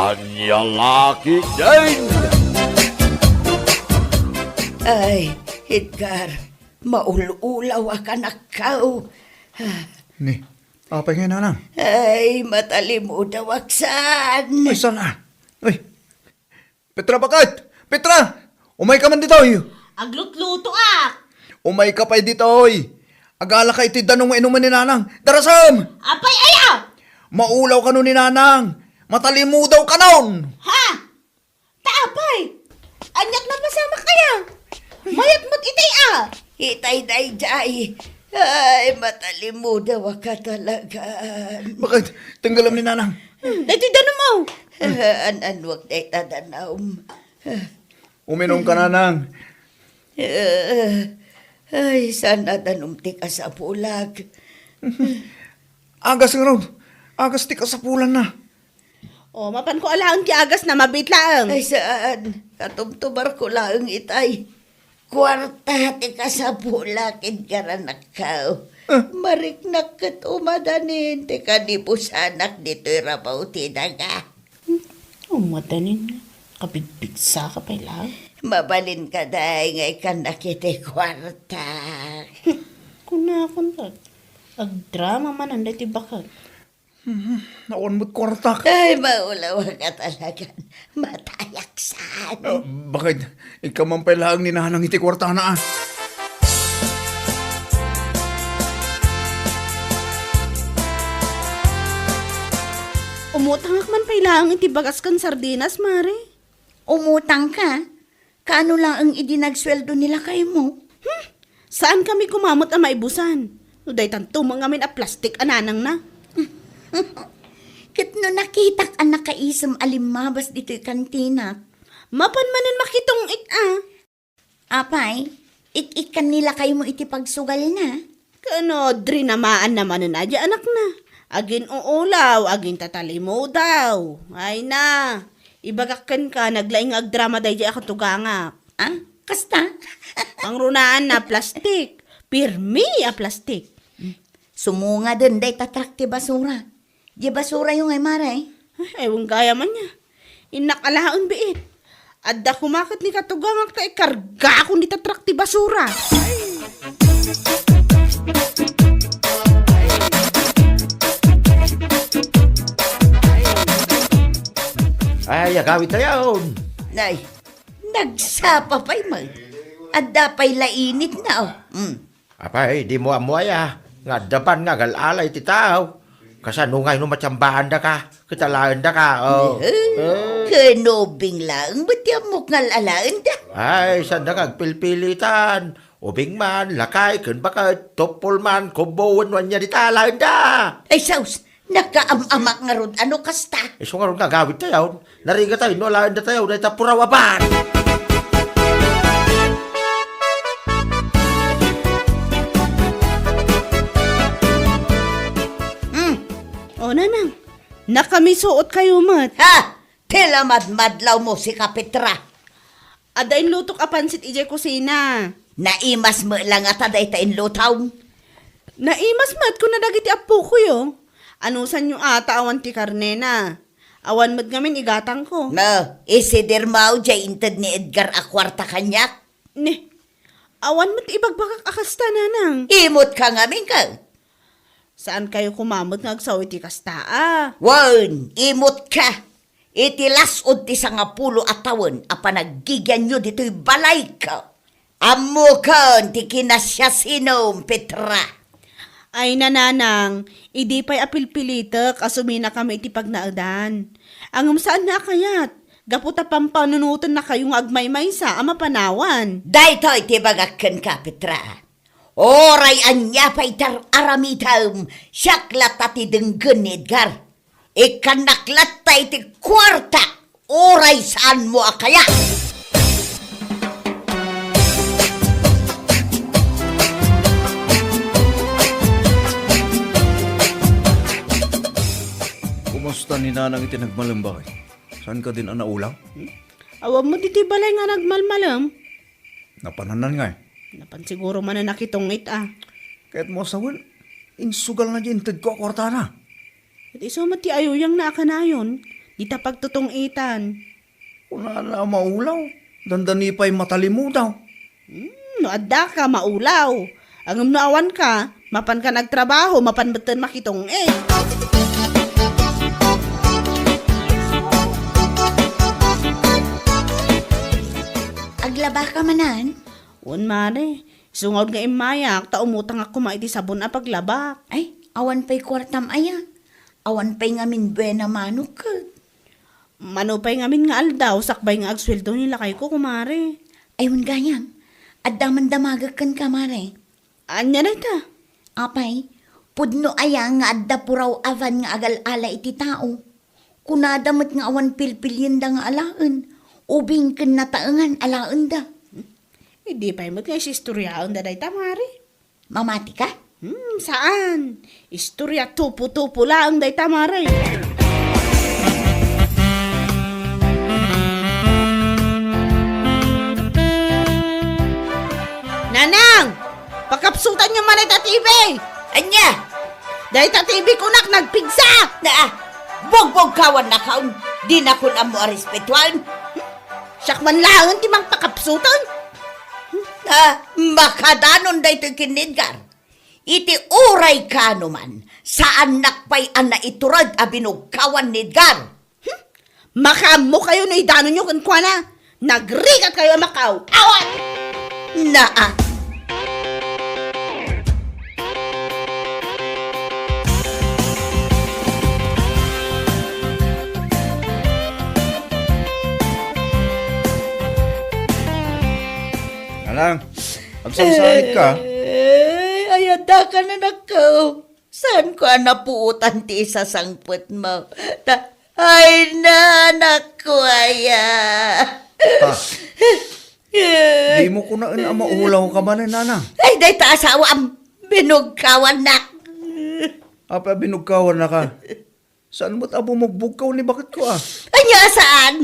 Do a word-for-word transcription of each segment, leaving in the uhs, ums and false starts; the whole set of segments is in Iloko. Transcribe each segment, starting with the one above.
Ania la ketdin? Ay, Edgar, maul-ulaw a kanakkaw. Ni, apay ngay, nanang? Ay, matalimudaw ak saan. Ay, saan a? Ay, Petra, baket? Petra! Umayka man ditoy! Aglutlutoak! Umayka pay ditoy! Agalaka iti danum nga inumen ni nanang. Darasem! Apay aya? Maulaw kano ni nanang. Matalimudaw kanon! Ha? Ta apay? Aniak napasamak aya? Mayat met itay a? Itay daydiay. Ay, matalimudaw ka talaga. Baket? Tenggelam ni nanang. Hmm, daytoy danum, o. An-anuak dayta danum. Uminom ka, nanang. Eh, ay, saan a danum ti kasapulak? Agas ngarud. Agas ti kasapulanna. O, mapanko alaen ti agasna, mabiit laeng. Ay, saan? Katumtumarko laeng itay. Kuarta ti kasapulak, Edgar, anakko. Ah. Mariknak ket umadanin ti kanibusanak ditoy rabaw ti daga. Hmm, umadanin nga. Kabigbigsaka pay laeng. Mabalin ka, day, nga ikkannak iti kuarta. Hmm, kunakon ket, agdrama manen daytoy baket. Hmm, awan met kuartak. Ay, maulaw ka talaga. Matayak saan. Ah, baket, ikkan man pay laeng ni nanang iti kuartana, a. Umutangak man pay laeng iti bagas ken sardinas, Mare. Umutangka? Kaano laeng idi nagsueldo ni lakaymo? Hmm, saankami koma met a maibusan. No daytanto met ngamin a plastik a nanangna. Ket no nakitak a nakaisem a limmabas ditoy kantinak. Mapan manen makitong-it a. Apay, ik-ikkan ni lakaymo iti pagsugalna? Ken no drinamaanna manen a di anakna. Agin-uulaw, agin tatalimudaw. Ay na, ibagak kenka, naglaing nga agdrama daydiay a katugangak. Ah, kasta? Pangrunaanna plastik. Pirmi a plastik. Sumungaden dayta truck ti basura. Di basurayo ngay, Mare? Ay, ay, wen gayam ania. Innak alaen biit. Adda koma ket ni katugangak ta ikargakon dita truck ti basura. Ay, agawidtayon. Nay, nagsapa pay met. Adda pay la initna, o. Mm. Apay, dimo ammo aya nga adda ban nga agal-ala iti tao? Kasano ngay no matiambaandaka ket alaendaka? Oh. Eh, ken ubing laeng met ti ammok nga al-alaenda. Ay, saandaka agpilpilitan. Ubing man, lakay, ken baket, tuppol man, kubbo, wenno ania dita alaenda. Ay, sus! Nakaam-amak ngarud a no kasta. Isu ngarud nga agawidtayon. Narigatay no alaendatayo dayta puraw a ban. Hmm. O, nanang, nakamisuotkayo met. Ha? Ti la madmadlawmo, sika Petra. Adda inlutok a pansit idiay kusina. Naimas met la ngata dayta inlutom? Naimas met kuna dagiti appokoyo. Anusanyo a ta awan ti karnena. Awan met ngamin igatangko. No, isidirmo diay inted ni Edgar a kuarta kaniak? Ni, awan met ibagbagak a kasta, nanang. Imutka ngamin ket. Saankayo koma met nga agsao iti kasta a? Wen, imutka. Iti las-ud ti sangapulo a tawen a panaggigianyo ditoy balayko, ammoken ti kinasiasinom, Petra. Ay, nanang, idi pay a pilpilitek a suminakami iti pagnaedan. Ngem saanna a kayat, gapu ta pampanunotennakayo nga agmaymaysa a mapanawan. Daytoy ti ibagak kenka, Petra. Uray ania pay ti ar-aramidem, siak latta ti denggen ni Edgar. Ikkannak latta iti kuarta, uray saanmo a kayat. Kumusta ni Nanang iti nagmalem, baket? Saan ka din a naulaw? Awan met iti balay nga nagmalmalem. Napanannan ngay? Napan siguro manen a kitungit a. Kayatmo a sawen, insugalna diay intedko a kuartana. Ket isu met ti ayuyangna a kanayon, Dita pagtutong-itan. Kunana a maulaw, dandani pay matalimudaw. Hmm, no adda ka, maulaw. Ngem no awan ka, mapan ka nagtrabaho, mapan metten makitong-it. Aglaba ka manen? Wen, Mare. Isu nga immay-ak, ta umutangak koma iti sabon a paglabak. Ay, awan pay kuartam aya. Awan pay ngamin buena manok ket. Mano pay ngamin nga aldaw, sakbay nga agsueldo ni lakayko, kumare. Ay, wen gayam. Adda man damagek kenka, mare. Ania dayta? Apay, pudno aya nga adda puraw a van nga agal-ala iti tao? Kunada met nga awan pilpilienda nga alaen, ubing ken nataengan alaenda. Idi pay met nga isistoriaenda dayta, mare. Mamati ka? Hmm, saan? Istorya tupo-tupo laeng dayta, mare. Nanang! Pakapsutanyo man dayta T V! Ania? Dayta T V kunak nagpigsa! Na, bugbugkawannakon. Dinakon ammo a respetuan. Siak man laeng ti mangpakapsutan. Ah, makadanon daytoy ken ni Edgar. Iti uray kaano man, saannak pay a naiturod a binugkawan ni Edgar. Hmm? Makaammokayo no idanonyo kenkuana. Nagrigatkayo a makaaw-awat! Naa. Nanang, agsangsangit ka? Ay, ay, adda ka, nanakko. Saanko a napuotan ti isasangpetmo. Ta-, ay, nanakko aya. Ah, dimo kunaen a maulaw ka manen, nanang? Ay, dayta asawam. Binugkawannak. Apay a binugkawannaka? Saan met a bumugbugkaw ni baketko a? Ania a saan?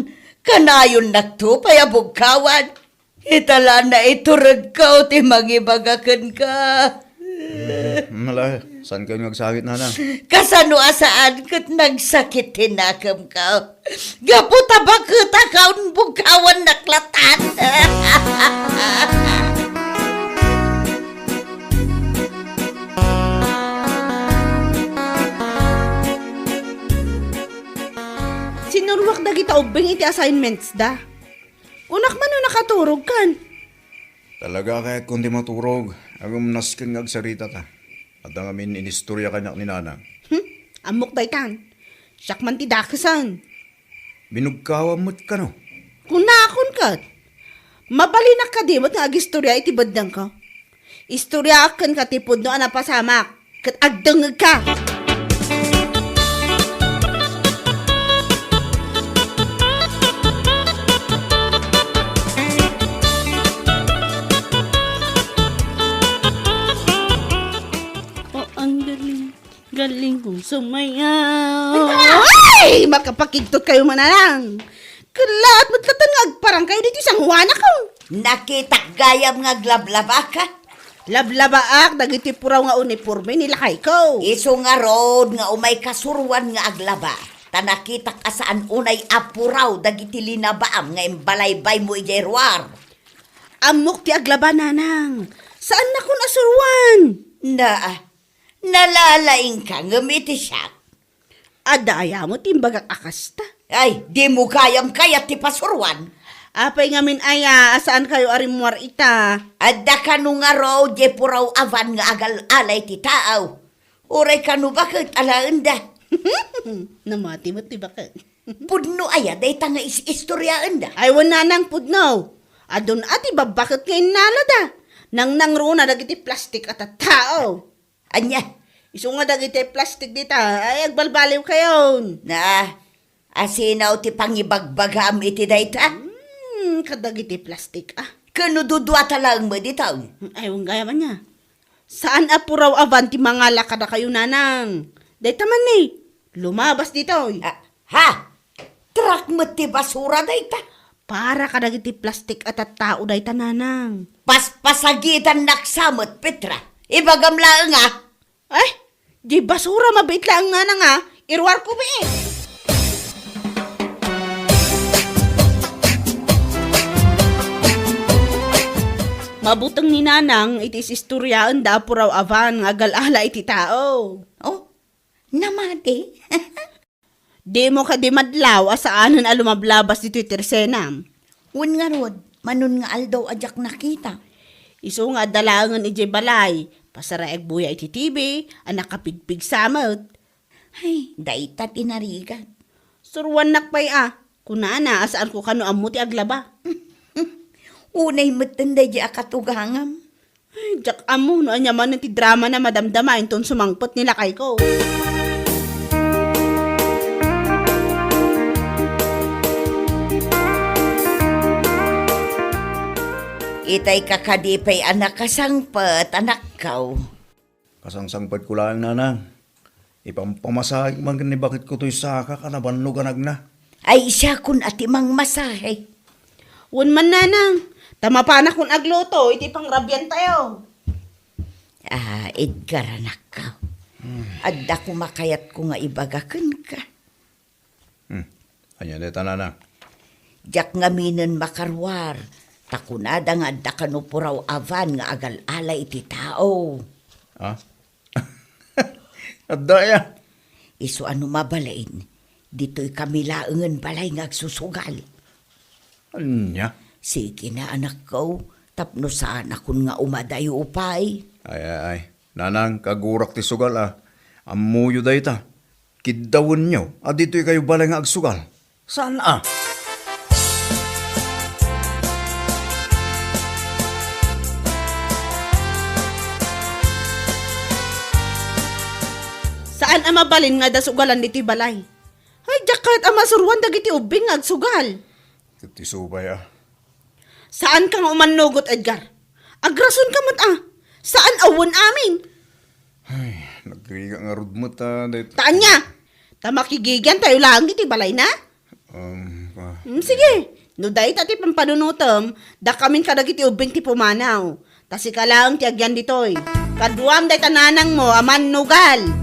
Kanayonnakto pay a bugkawan. Ita la naituredko ti mangibaga kenka. Hmm, ala, saankayon nga agsangit, nanang? Kasano a saan ket nagsakit ti nakemko? Gapu ta baket a kaon bugkawannak latan. Sinuruak dagita ubbing iti assignments da. Kunak man no nakaturogkan. Talaga a kayatkon ti maturog, ngem nasken nga agsaritata. Adda ngamin inistorya kaniak ni nanang. Hmm? Ammok daytan. Siak man ti dakesen. Binugkawam met kano? Kunakon ket. Mabalinak kadi met nga agistorya iti beddengko? Istoryaak kenka ti pudno a napasamak, ket agdengngegka. O, ang galing. Galing kong sumayaw. Ay! Makapakigtot kayo mananang. Kalaat met latta nga agparang kayo ditoy sanguanakon. Nakitak gayam nga aglablabaka. Lablabaak dagiti puraw nga uniporme ni lakayko. Isu ngarud nga umay kasuruan nga aglaba. Ta nakitak a saan unay a puraw dagiti linabaam nga imbalaybaymo idiay ruar. Ammok ti aglaba, nanang. Saannakon a suruan. Naa, nalalaingka ngem iti siak. Adda aya met ti imbagak a kasta? Ay, dimo gayam kayat ti pasuruan. Apay ngamin aya a saankayo a rimmuar ita? Adda kano ngarud diay puraw a van nga agal-ala iti taaw. Uray kano baket alaenda. Namati met ti baket. Pudno aya dayta nga is-istoriaenda? Ay, wen nanang, pudno. Adun a ti babbaket nga innalada. Nangnangruna dagiti plastik a tattao. Ania? Isu nga dagiti plastik dita, ay agbalbaliwkayon. Na, asino ti pangibagbagam iti dayta? Hmm, kadagiti plastik, ah. Ken no duduata laeng met dita? Ay, wen gayam ania. Saan a puraw a van ti mangala kadakayo, nanang. Dayta man ni, lumabas ditoy. Ah, ha? Truck met ti basura dayta. Para kadagiti plastik a tattao dayta, nanang. Paspasagidannak sa met, Petra. Ibagam laeng, a. Ay, di basura, mabiit laeng, nanang, a. Iruarko, bi. Abuteng ni Nanang iti is-istoriaenda a puraw a van nga agal-ala iti tao. Oh, namati? Dimo kadi madlaw a saanen a lumablabas ditoy tersenam? Wen ngarud, manon nga aldaw a diak nakita. Isu nga adda laengen idiay balay, pasaraeg buya iti T V a nakapigpigsa met. Ay, dayta ti narigat. Suruannak pay a, kunana a saanko kano ammo ti aglaba. Unay metten daydi a katugangam. Ay, diak ammo no ania manen ti drama na madamdama inton sumangpet ni lakayko. Itay ka kadi pay a nakasangpet, anakko. Kasangsangpetko laeng, Nanang. Ipampamasahek man ken ni baketko toy saka a nabannog a nagna. Ay, siakon a ti mangmasahe. Wen man, Nanang, ta mapanakon agluto iti pangrabiantayo. Ah, Edgar, anakko. Hmm. Adda koma kayatko nga ibaga kenka. Hmm. Ania dayta, Nanang? Diak ngaminen makaruar, ta kunada nga adda kano puraw a van nga agal-ala iti tao. Ah? Adda aya? Isu a no mabalin, ditoy kami laengen balay nga agsusugal. Ania? Sige na, anakko, tapno saanakon nga umadayo pay. Ay, ay, ay. Nanang, kagurak ti sugal a. Ammoyo dayta. Kiddawenyo a ditoy kayo balay nga agsugal. Saan a? Saan a mabalin nga adda sugalan ditoy balay? Ay, diak kayat a masuroan dagiti ubbing nga agsugal. Ket ti subay a. Saanka nga umannugot, Edgar. Agrasonka met a. Saan a wen amin. Ay, nagrigat ngarud met a, dayta. Ta ania? Ta makigigiantayo laeng iti balayna? Um, ah. Hmm, sige. No dayta ti pampanunotem, dakamin kadagiti ubbing ti pumanaw. Ta sika laeng ti agyan ditoy. Kaduam dayta nanangmo a mannugal.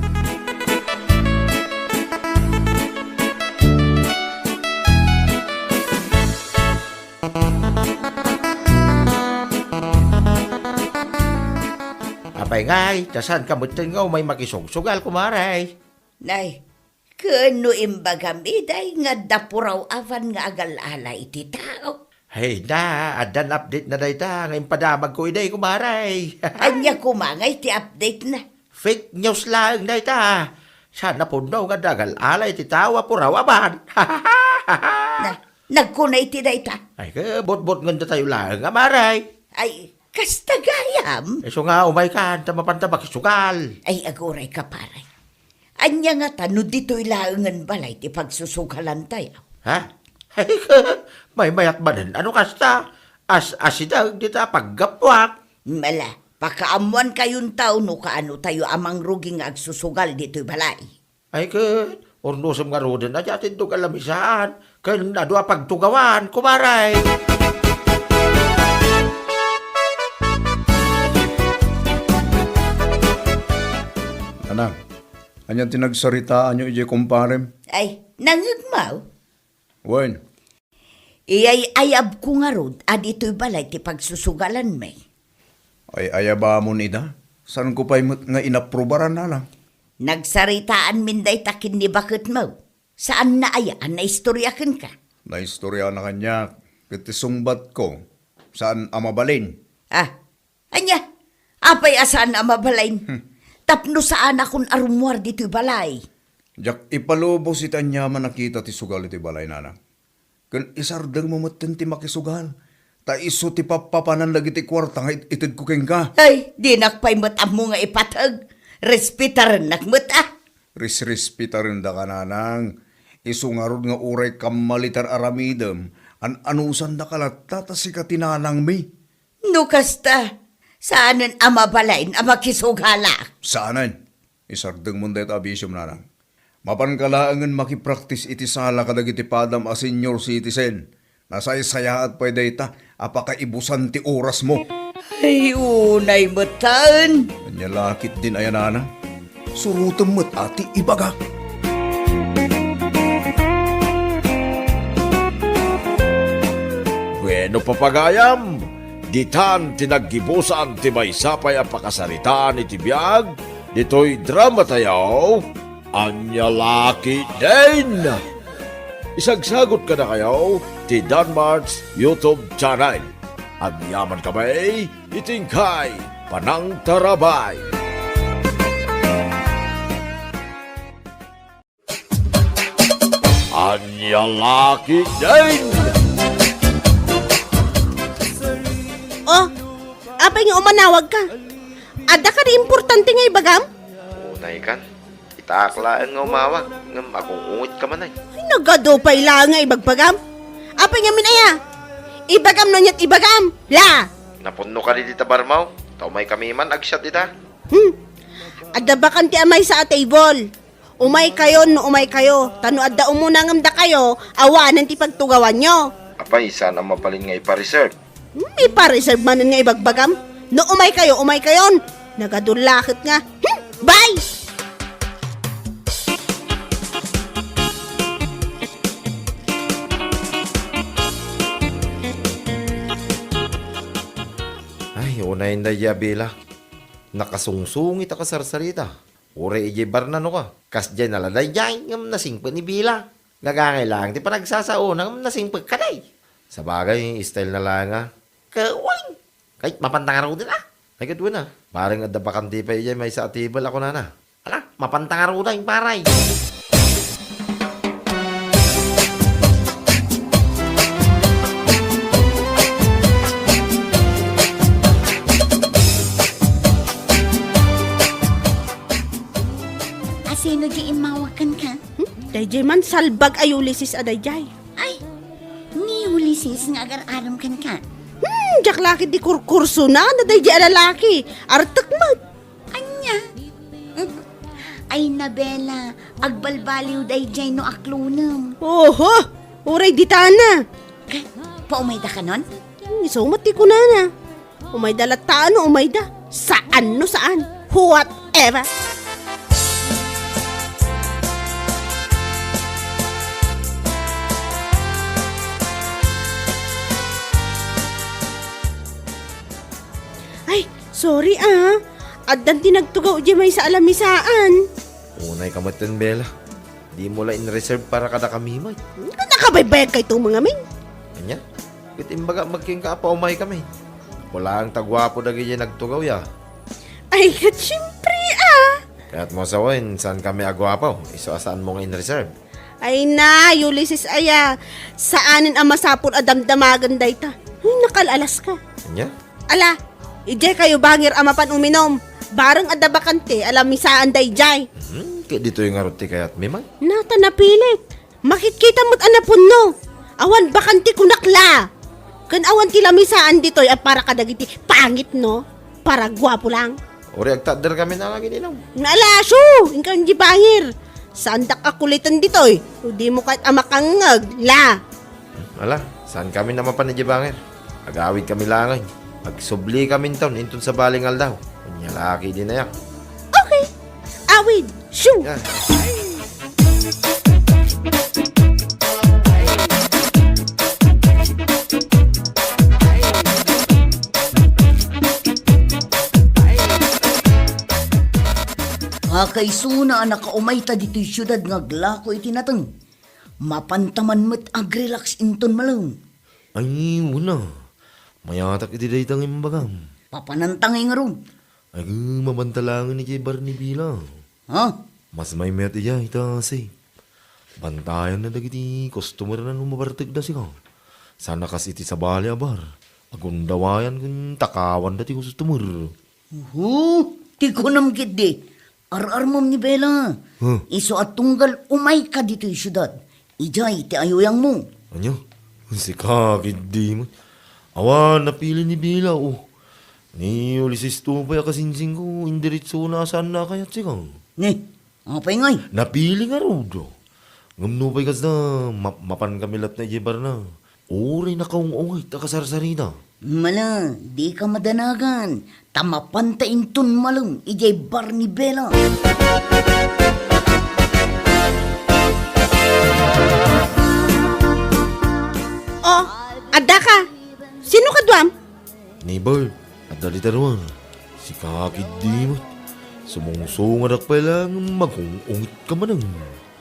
Apay ngay, ta saanka metten nga umay makisugsugal, kumare? Nay, ken no imbagam idiay nga adda puraw a van nga agal-ala iti tao. Hay na, addan update na dayta nga impadamagko idiay, kumare. Ania koma ngay ti update na? Fake news laeng dayta. Saan a pudno nga adda agal-ala iti tao a puraw a van. Na, nagkuna iti dayta? Ay, ke, butbutngen datayo laeng, kumare. Ay, kasta gayam? Isu nga, umaykan, ta mapanta makisugal. Ay, aguray ka, pare. Ania ngata no ditoy laengen balay ti pagsusugalantayo? Ha? Ay, maymayat manen, ano kasta? As-asideg dita paggapuak. Mala, pakaammoankayonto no kaano tayo a mangrugi nga agsusugal ditoy balay. Ay ket, urnosem ngaruden a diak tindog a lamisaan, ken adu a pagtugawan, kumare. Anak, ania ti nagsaritaanyo idiay kumparem? Ay, nangngegmo? Wen. Iyay-ayabko ngarud a ditoy balay ti pagsusugalanmi. Ay-ayabamon ida? Saanko pay met nga inaprubaran, nanang? Nagsaritaanmin dayta ken ni baketmo. Saanna aya a naistorya kenka? Naistorya na kaniak, ket ti sungbatko, saan a mabalin. Ah, ania? Apay a saan a mabalin? Hmm. Tapno saanakon a rummuar ditoy balay. Diak ipalubos iti aniaman a kita ti sugal iti balay, nanang. Ken isardengmo metten ti makisugal, ta isu ti pappapanan dagiti kuarta nga it-itedko kenka. Ay, dinak pay met ammo nga ipateg. Respetarennak met, ah. Risrespetarendaka, nanang. Isu ngarud nga uray kammaliter aramidem, an-anusandaka latta ta sika ti nanangmi. No kasta, saanen a mabalin a makisugalak. Saanen? Isardengmon dayta a bisiom, nanang. Mapanka laengen makipraktis iti sala kadagiti padam a senior citizen. Nasaysayaat pay dayta a pakaibusan ti orasmo. Ay, unay metten. Ania la ketdin aya, nanang? Surotem met a ti ibagak. Bueno, papagayam, Ditan ti naggibusan ti maysa pay a pakasaritaan iti biag ditoy dramatayo, Ania La Ketdin! Isagsagut kadakayo ti Danmart's YouTube channel. Agyamankami iti inkay panangtarabay. Ania La Ketdin! Oh, apay nga umanawag ka? Adda ka di importante nga ibagam? Unay kan. Itaak laeng nga umawag, ngem agung-unget ka manen. Ay, nagadu pay laeng nga ibagbagam. Apay ngamin aya? Ibagam no ania't ibagam. La! Napunno ka di ta barmaw? Ta umay kami man agsiat ita. Hmm. Adda bakante a maysa a table. Umay kayon no umay kayo, ta no adda umuna ngem dakayo, awanen ti pagtugawanyo. Apay, saan a mabalin nga ipa-reserve? Hmm, ipa-reserve manen nga ibagbagam. No umay kayo, umay kayon. Nagadu laket nga. Hmm, bye! Ay, unay na ya, Bella. Nakasungsungit a kasarsarita. Uray idiay bar na no ka. Kasdiay na la daydiay, ngem nasingpet ni Bella. Gagangay laeng ti panagsasaona, ngem nasingpet ka, day. Sabagay, style na laeng a. Kawan! Kay, mapanta ngaruden, a. Ay, kadwan a. Bareng adda bakante pay idiay maysa a table a kunana. Ala, mapanta ngaruden, paray. Asino di immawag kenka? Hmm? Daydiay man, salbag a Ulysses a daydiay. Ay, ni Ulysses nga agar-aram kenka? Hmm, diak la ketdi kurkursona, na daydiay a lalaki. Artek met. Ania? Ay, na, Bella, agbalbaliw daydiay no aklonem. Oho, uray ditan a. Ka-, paumayda kanon? Hmm, isu met ti kunana. Umayda latta no umayda. Saan no saan. Whatever. Ay, sorry a. Addan ti nagtugaw idiay maysa a lamisaan. Unay ka metten, Bella. Dimo la in-reserve para kadakami met. Nakabaybayag kayto mangamin. Ania? Ket imbagak met kenka a paumaykami. Apo laeng ta guapo dagiti nagtugaw ya. Ay, ket siempre a. Kayatmo sawen, saankami a guapo, isu a saanmo nga in-reserve. Ay na, Ulysses aya. Saanen a masapul a damdamagen dayta. Ay, nakal-alas ka. Ania? Ala, idiay kayo bangir a mapan uminom. Bareng adda bakante a lamisaan daydiay. Hmm, ket ditoy ngarud ti kayatmi man. Na ta napilit. Makitkita met a napunno. Awan bakante kunak la. Ken awan ti lamisaan ditoy a para kadagiti pangit, no? Para guapo lang. Uray agtadder kami na lagi ni Nom. Ala, su! Inka di bangir. Saandak a kuliten ditoy. O di mo kahit a makangngeg, la. Ala, saankami a mapan idiay bangir. Agawid kami laeng. Agsubli kami inton, inton sabali nga aldaw. Ania la ketdi nayak. Okay. Awid. Shoo! Yan. Kakaisuna a nakaumayta ditoy siudad nga aglako iti nateng. Mapanta man met agrelax inton malem. Ay, wen a. Mayatak iti dayta nga imbagam. Papananta ngay ngarud. Ay, mapanta laeng idiay bar ni Bella. Ha? Mas maymayat idiay ta safe. Bantayanna dagiti customer-na no mabartekda sika. Saan a kas iti sabali a bar. Agundawayan ken takawanda ti customer. Uhu, ti kunam ketdi. Ar-armem ni Bella. Huh? Isu a tunggal umayka ditoy siudad. Idiay ti ayuyangmo. Ania? Sika ketdi met. Awan, napili ni Bella, o. Ni Ulises to pay a kasingsingko, indiretsona a saanna a kayat sika. Ni, apay ngay? Napili ngarud. Ngem nupay kasta, ma-, mapankami latta idiay barna. Uray nakaung-ungay ta kasarsarita. Mala, dika madanagan, ta mapanta inton malem idiay bar ni Bella. Oh, adda ka. Sino kaduam? Ay, adda dita ruar. Sika ketdi met. Sumungsungadak pay laeng, magung-ungit ka manen.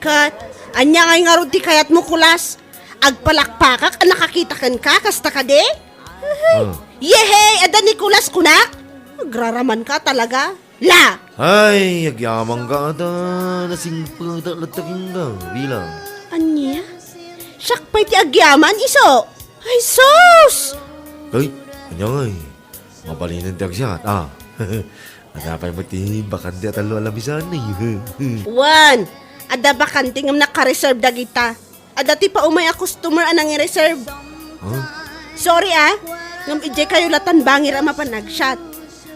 Ket, ania ngay ngarud ti kayatmo, Kulas? Agpalakpakak a nakakita kenka, kasta kadi? Ah. Yehey! Adda ni Kulas kunak? Agraraman ka talaga. La! Ay, agyaman ka ata. Nasingpetak latta kenka, Bella. Ania? Siak pay ti agyaman, isu? Ay, sus! Kay, ania ngay? Mabalinen ti agsat, ah. Adda pay met ti bakante a tallo a lamisaan, eh. Wen, adda bakante ngem nakareserve dagita. Adda ti paumay a customer a nangireserve. Huh? Sorry, ah. Ngem idiay kayo latan bangir a mapan agsat.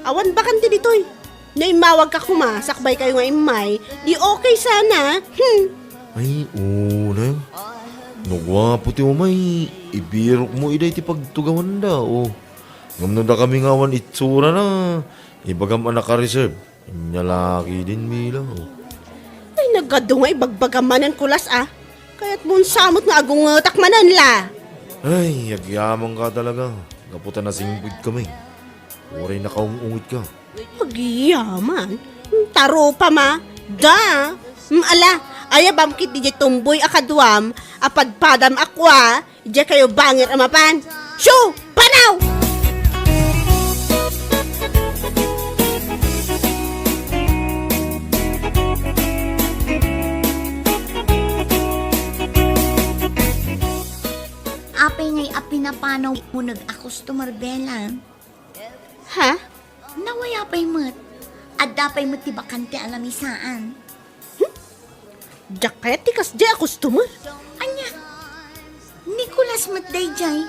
Awan bakante ditoy. No immawagka koma, sakbay kayo nga immay, di okay sana. Hmm. Ay, una. No guapo ti umay, ibirokmo idiay ti pagtugawanda, oh. Ngem no dakami nga awan itsurana, ibagam a nakareserve. Ania la ketdin, Bella, oh. Ay, nagadu nga ibagbagam manen, Kulas, ah. Kayatmo samot nga agungetak manen la. Ay, agyaman ka talaga. Gapu ta nasingpet kami. Uray nakaung-ungit ka. Agyaman? Tarupam a. Da! Mm, ala, ayabam ketdi diay tumboy a kaduam, a padpadam a kua, diay kayo bangir a mapan. Shoo! Panaw! Apay ngay a pinapanaw mo nag a customer, Bella? Ha? Nawaya pay met. Adda pay met ti bakante a lamisaan. Hmm? Diak kayat ti kasdiay a customer. Ania? Ni Kulas met daydiay.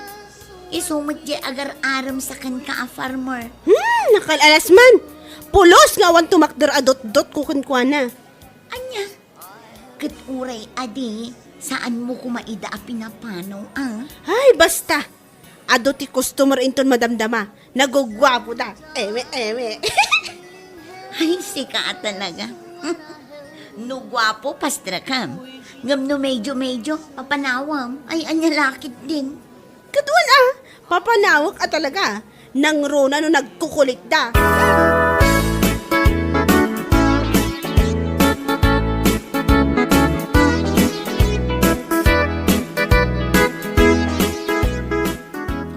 Isu met diay agar-arem sa kenka a farmer. Hmm, nakal-alas man. Pulos nga awan tumakder a dotdotko kenkuana. Ania? Ket uray adi, saanmo koma ida a pinapanaw, a? Ay, basta! Adu ti customer inton madamdama. Naguguapoda. Eme, eme. Ay, sika a talaga. No guapo, pastrekam. Ngem no medyo-medyo, papanawam. Ay, ania la ketdin. Kaduan a, papanawek a talaga. Nangruna no nagkukulitda.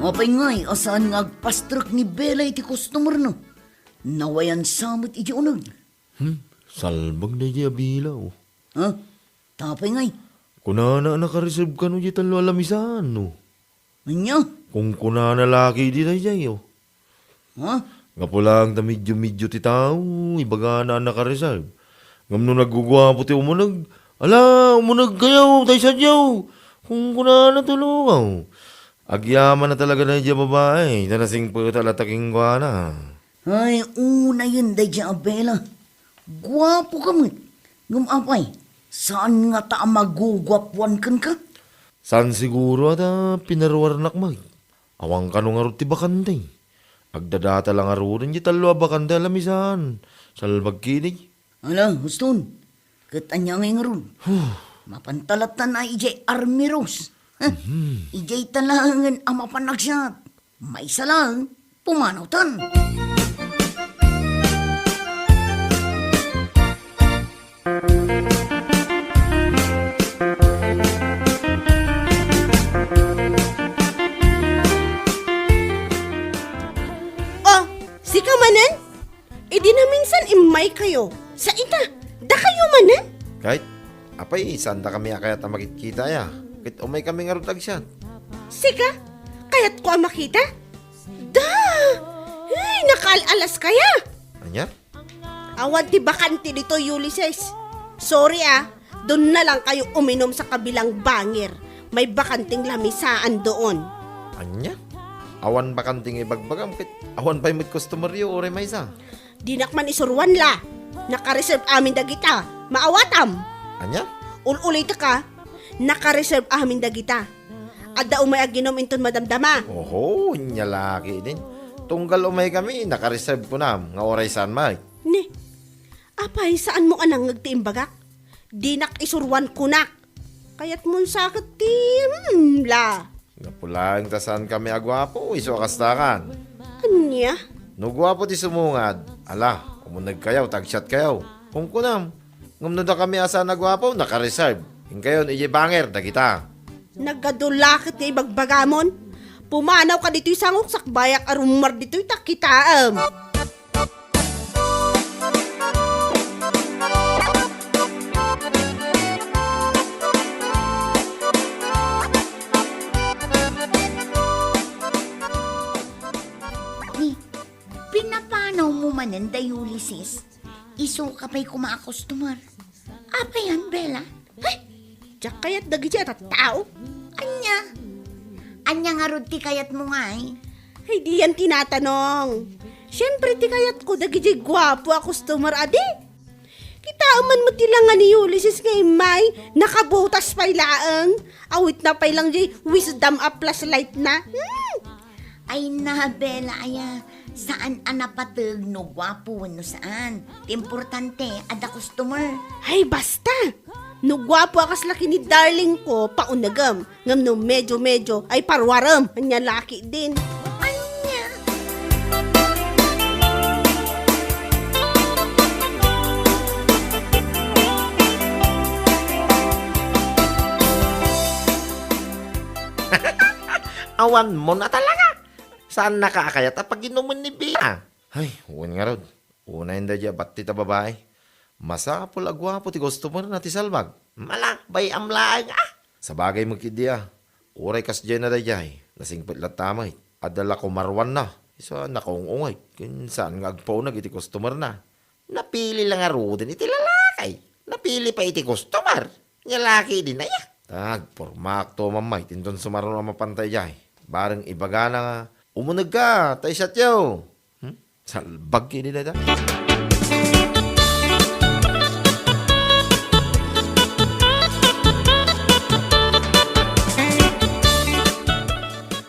Apay ngay a saan nga agpastrek ni Bella iti customer na? Nawayan sa met iti uneg. Hmm, salbag daydiay a Bella, oh. Ha? Tapay ngay? Kunana a nakareserve kano diay tallo a lamisaan, no? Ania? Kunkunana la ketdi daydiay, oh. Ha? Gapu laeng ta medyo-medyo ti tao, ibagana a nakareserve. Ngem no nagguguapo ti umuneg, "Ala, umuneg kayo, tay sadiaw!" Kunkunana tulokaw. Agyaman a talaga daydiay a babai, ta nasingpetak latta kenkuana. Ay, unayen daydiay a Bella. Guapoka met. Ngem apay, saan ngata a maguguapuan kenka? Saan siguro a ta pinaruarnak met. Awan kano ngarud ti bakante. Agdadata la ngaruden diay tallo a bakante a lamisaan. Salbag ketdi. Ala, huston. Ket ania ngay ngarud? Huh. Mapanta latta a idiay Army Rose. Huh. Mhm. Idiay ta laengen a mapan agsat. Maysa laeng, pumanawtan. Oh, sika manen? Idi naminsan immaykayo, sa ita, dakayo manen? Kayat, apay, saandakami a kayat a makitkita, aya? Ket umaykami ngarud agsat. Sika? Kayatko a makita? Da! Ay, nakaal-alas kaya? Ania? Awan ti bakante ditoy, Ulises. Sorry, ah. Doon na lang kayo uminom sa kabilang bangir. May bakanteng lamisaan doon. Ania? Awan bakante nga ibagbagam ket awan pay met customer yo, uray maysa. Dinak man isuruan la. Naka-reserve amin dagita. Maawatam. Ania? Ul-ulitek a. Naka-reserve amin dagita. Adda umay aginom inton madamdama. Oho, ania la ketdin. Tunggal umaykami, naka-reserve kunam, nga uray saan met. Ni, apay, saanmo a nangngeg ti imbagak? Dinak isuruan kunak. Kayatmon sa ket ti, hmm, la. Gapu laeng ta saankami a guapo, isu a kastakan. Ania? Ania? No guapo ti sumungad, ala, umunegkayo, tagsiatkayo. Kunkunam, ngem no dakami a saan a guapo, nakareserve. Inkayon, idiay banger, dagita. Nagadu la ket nga ibagbagamon. Pumanawka ditoy sangok, sakbayak a rummuar ditoy, ta kitaem. Ni, pinapanawmo manen da Ulysses? Isuka pay koma a customer. Apay yan, Bella? Ay, diak kayat dagiti a tattao. Ania? Ania ngarud ti kayatmo ngay? Ay, diyan tinatanong. Siyempre, ti kayatko dagiti guapo a customer, adi. Kitaem man met ti langa ni Ulysses nga immay, nakabutas pay laeng. Awitna pay lang diay wisdom a flashlight na. Hmm. Ay na, Bella, aya, saan a napateg no guapo wenno saan. Ti importante, adda customer. Ay, basta! No guapo a kasla ken ni darling ko, paunegem. Ngem no medyo-medyo, ay paruarem. Ania la ketdin. Ania? Awan mo na talaga. Saannaka a kayat a paginumen ni Bea? Ay, wen ngarud. Unayen daydiay a battit a babai. Masapul a guapo ti customer na ti salbag. Malakbay-am laeng, ah! Sabagay met ketdi a. Uray kasdiay na daydiay, nasingpet latta met. Adda la kumaruanna. Isu a nakaung-ungeg, ken saan nga agpauneg iti customer na. Napili la ngaruden iti lalaki. Napili pay iti customer. Nia la ketdin aya. Agpormaakto, Mamay, inton sumaruno a mapanta idiay. Bareng ibagana nga, "Umunegka, ta isiatyo." Hmm? Salbag ketdi dayta.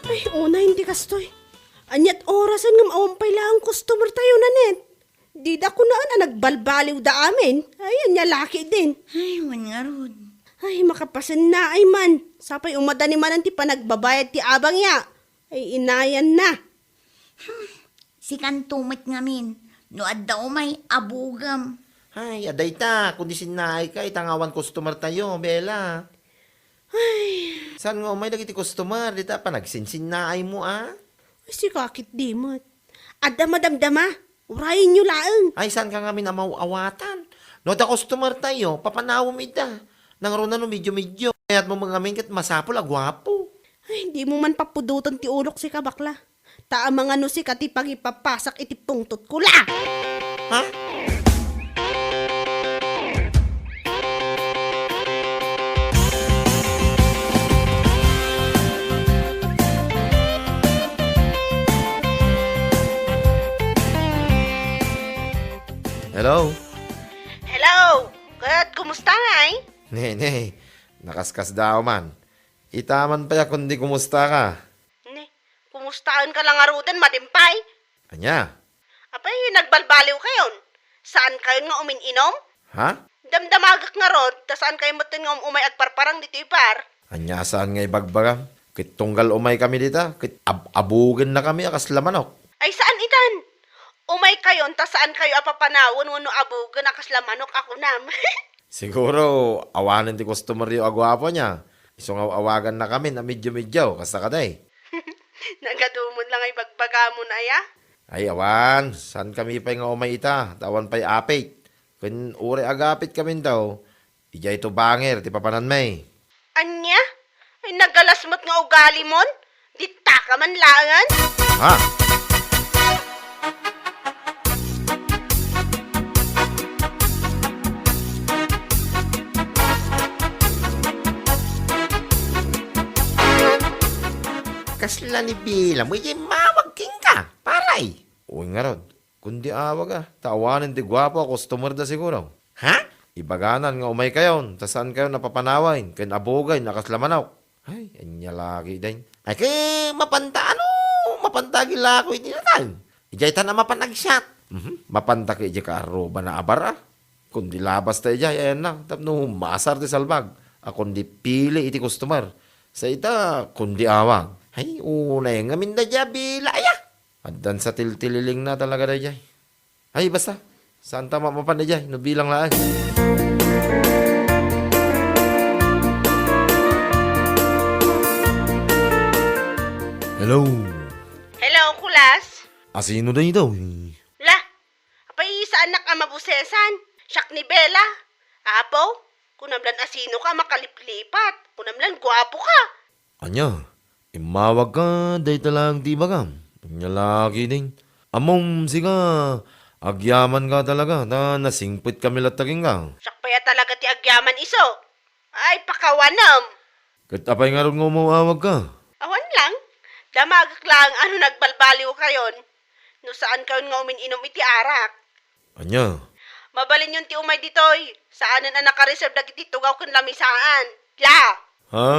Ay, unayen ti kastoy. Aniat orasen ngem awan pay laeng customer tayo, Nanette? Dida kunaan a nagbalbaliwda amin. Ay, ania la ketdin. Ay, wen ngarud. Ay, makapasennaay man. Sapay umadani manen ti panagbabayad ti abang ya. Ay, inayan na. Hmm, sikanto met ngamin. No adda umay, abugem. Ay, adda ita, kundi sinnaayka, ita nga awan customer tayo, Bella. Ay. Saan nga umay dagiti customer, dita panagsinsinnaaymo, a? Ay, sika ketdi met. Adda madamdama, urayenyo laeng. Ay, saanka ngamin a maaw-awatan? No adda customer tayo, papanawem ida. Nangruna no medyo-medyo. Kayatmo met ngamin ket masapul a guapo. Ay, dimo man papudoten ti ulok sika, bakla. Ta amangan no sika ti pangipapasak iti pungtotko la! Ha? Hello? Hello! Ket kumusta ngay? Ne, ne. Nakaskasdaaw man. Ita man pay a kundi kumusta ka? Ne, kumustaen ka la ngaruden, madi pay? Ania? Apay, nagbalbaliw kayon? Saan kayon nga umin-inom? Ha? Damdamagek ngarud, ta saan kayo metten nga um-umay agparparang ditoy bar? Ania a saan nga ibagbagam? Ket tunggal umay kami dita, ket ab-, abugen na kami a kasla manok. Ay, saan itan? Umay kayon, ta saan kayo a papanawen wenno abugen a kasla manok a kunam. Siguro, awanen ti customer yo a guapo nia. Isu nga awagan na kami a medyo-medyo, kasta kadi. Nagadumo la nga ibagbagam aya? Ay, awan. Saan kami pay nga umay ita? Ta awan pay apit. Ken uray agapit kami daw, idiay to banger ti papananmi. Ania? Ay, nagalas met nga ugalimon? Ditta ka man laengen? Ha? Kasla ni Bila mo, immawag kenka, paray. Uy, ngarud. Kundi awag a, ta awanen ti guapo a customer da siguro. Ha? Ibaganan nga umay kayon, ta saan kayon a papanawen ken abugen a kasla manok. Ay, ania la ketdin. Ay, ket mapanta ano, mapanta agilako iti natay. Idiay tan a mapan agsiat. Mhm. Mapanta ket idiay kaarruba na a bar a. Kundi labas ta idiay, ayan na, tapno masar ti salbag. A kundi pili iti customer. Sa ita, kundi awag. Ay, unay ngamin da dia Bila aya. Addan sa tiltililingna talaga dayjay. Ay, basta. Saanta mapmapan dayjay, no bilang laeng. Hello. Hello, Kulas. Asino daytoy? La, apay saannak a mabusesan? Siak ni Bella. Apo, kunam lan asino ka makaliplipat. Kunam lan guapo ka. Ania, immawagka, dayta laeng ti ibagam. Ania la ketdin. Ammom, sika, agyamanka talaga, ta nasingpetkami latta kenka. Siak pay a talaga ti agyaman isu. Ay, pakawanem. Ket apay ngarud nga umaw-awagka? Awan lang. Damagek laeng a no nagbalbaliwkayon. No saankayon nga umin-inum iti arak. Ania? Mabalinyon ti umay ditoy. Saanen a nakareserve dagiti tugaw ken lamisaan. La! Ha?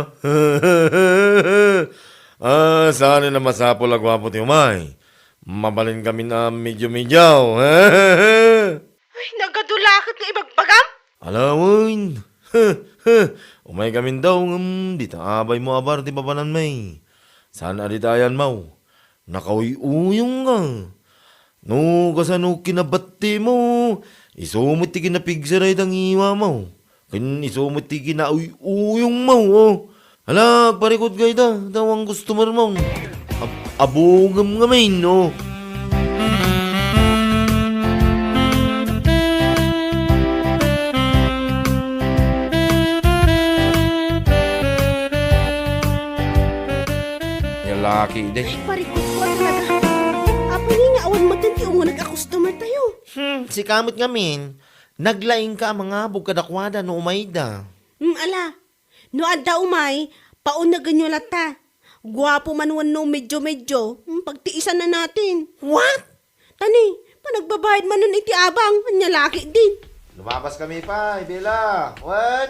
Ah, saanen a masapul a guapo ti umay. Mabalinkamin a medyo-medyo. Ay, nagadu la ket nga ibagbagam? Ala wen. Umaykamin daw ngem dita abaymo a bar ti papananmi. Saan a dita ayanmo? Nakauyuyongka. No kasano kinabattimo, isu met ti kinapigsa dayta ngiwamo. Ken isu met ti kinauyuyongmo, o. Hala, agparikut ka ita, ta awan customermo. Ab-, abungem ngamin, o. Nia la ketdin. Ay, parikutko a talaga. Apay nga awan met ti umuneg a customer tayo? Hmm, sika met ngamin. Naglaingka a mangabog kadakuada no umayda. Hmm, ala. No adda umay, paunegenyo latta. Guapo man wenno medyo-medyo, hmm, pagtiisanna natin. What? Tani, panagbabayad manen iti abang, ania la ketdin. Lumabaskami pay, Bella. Wen?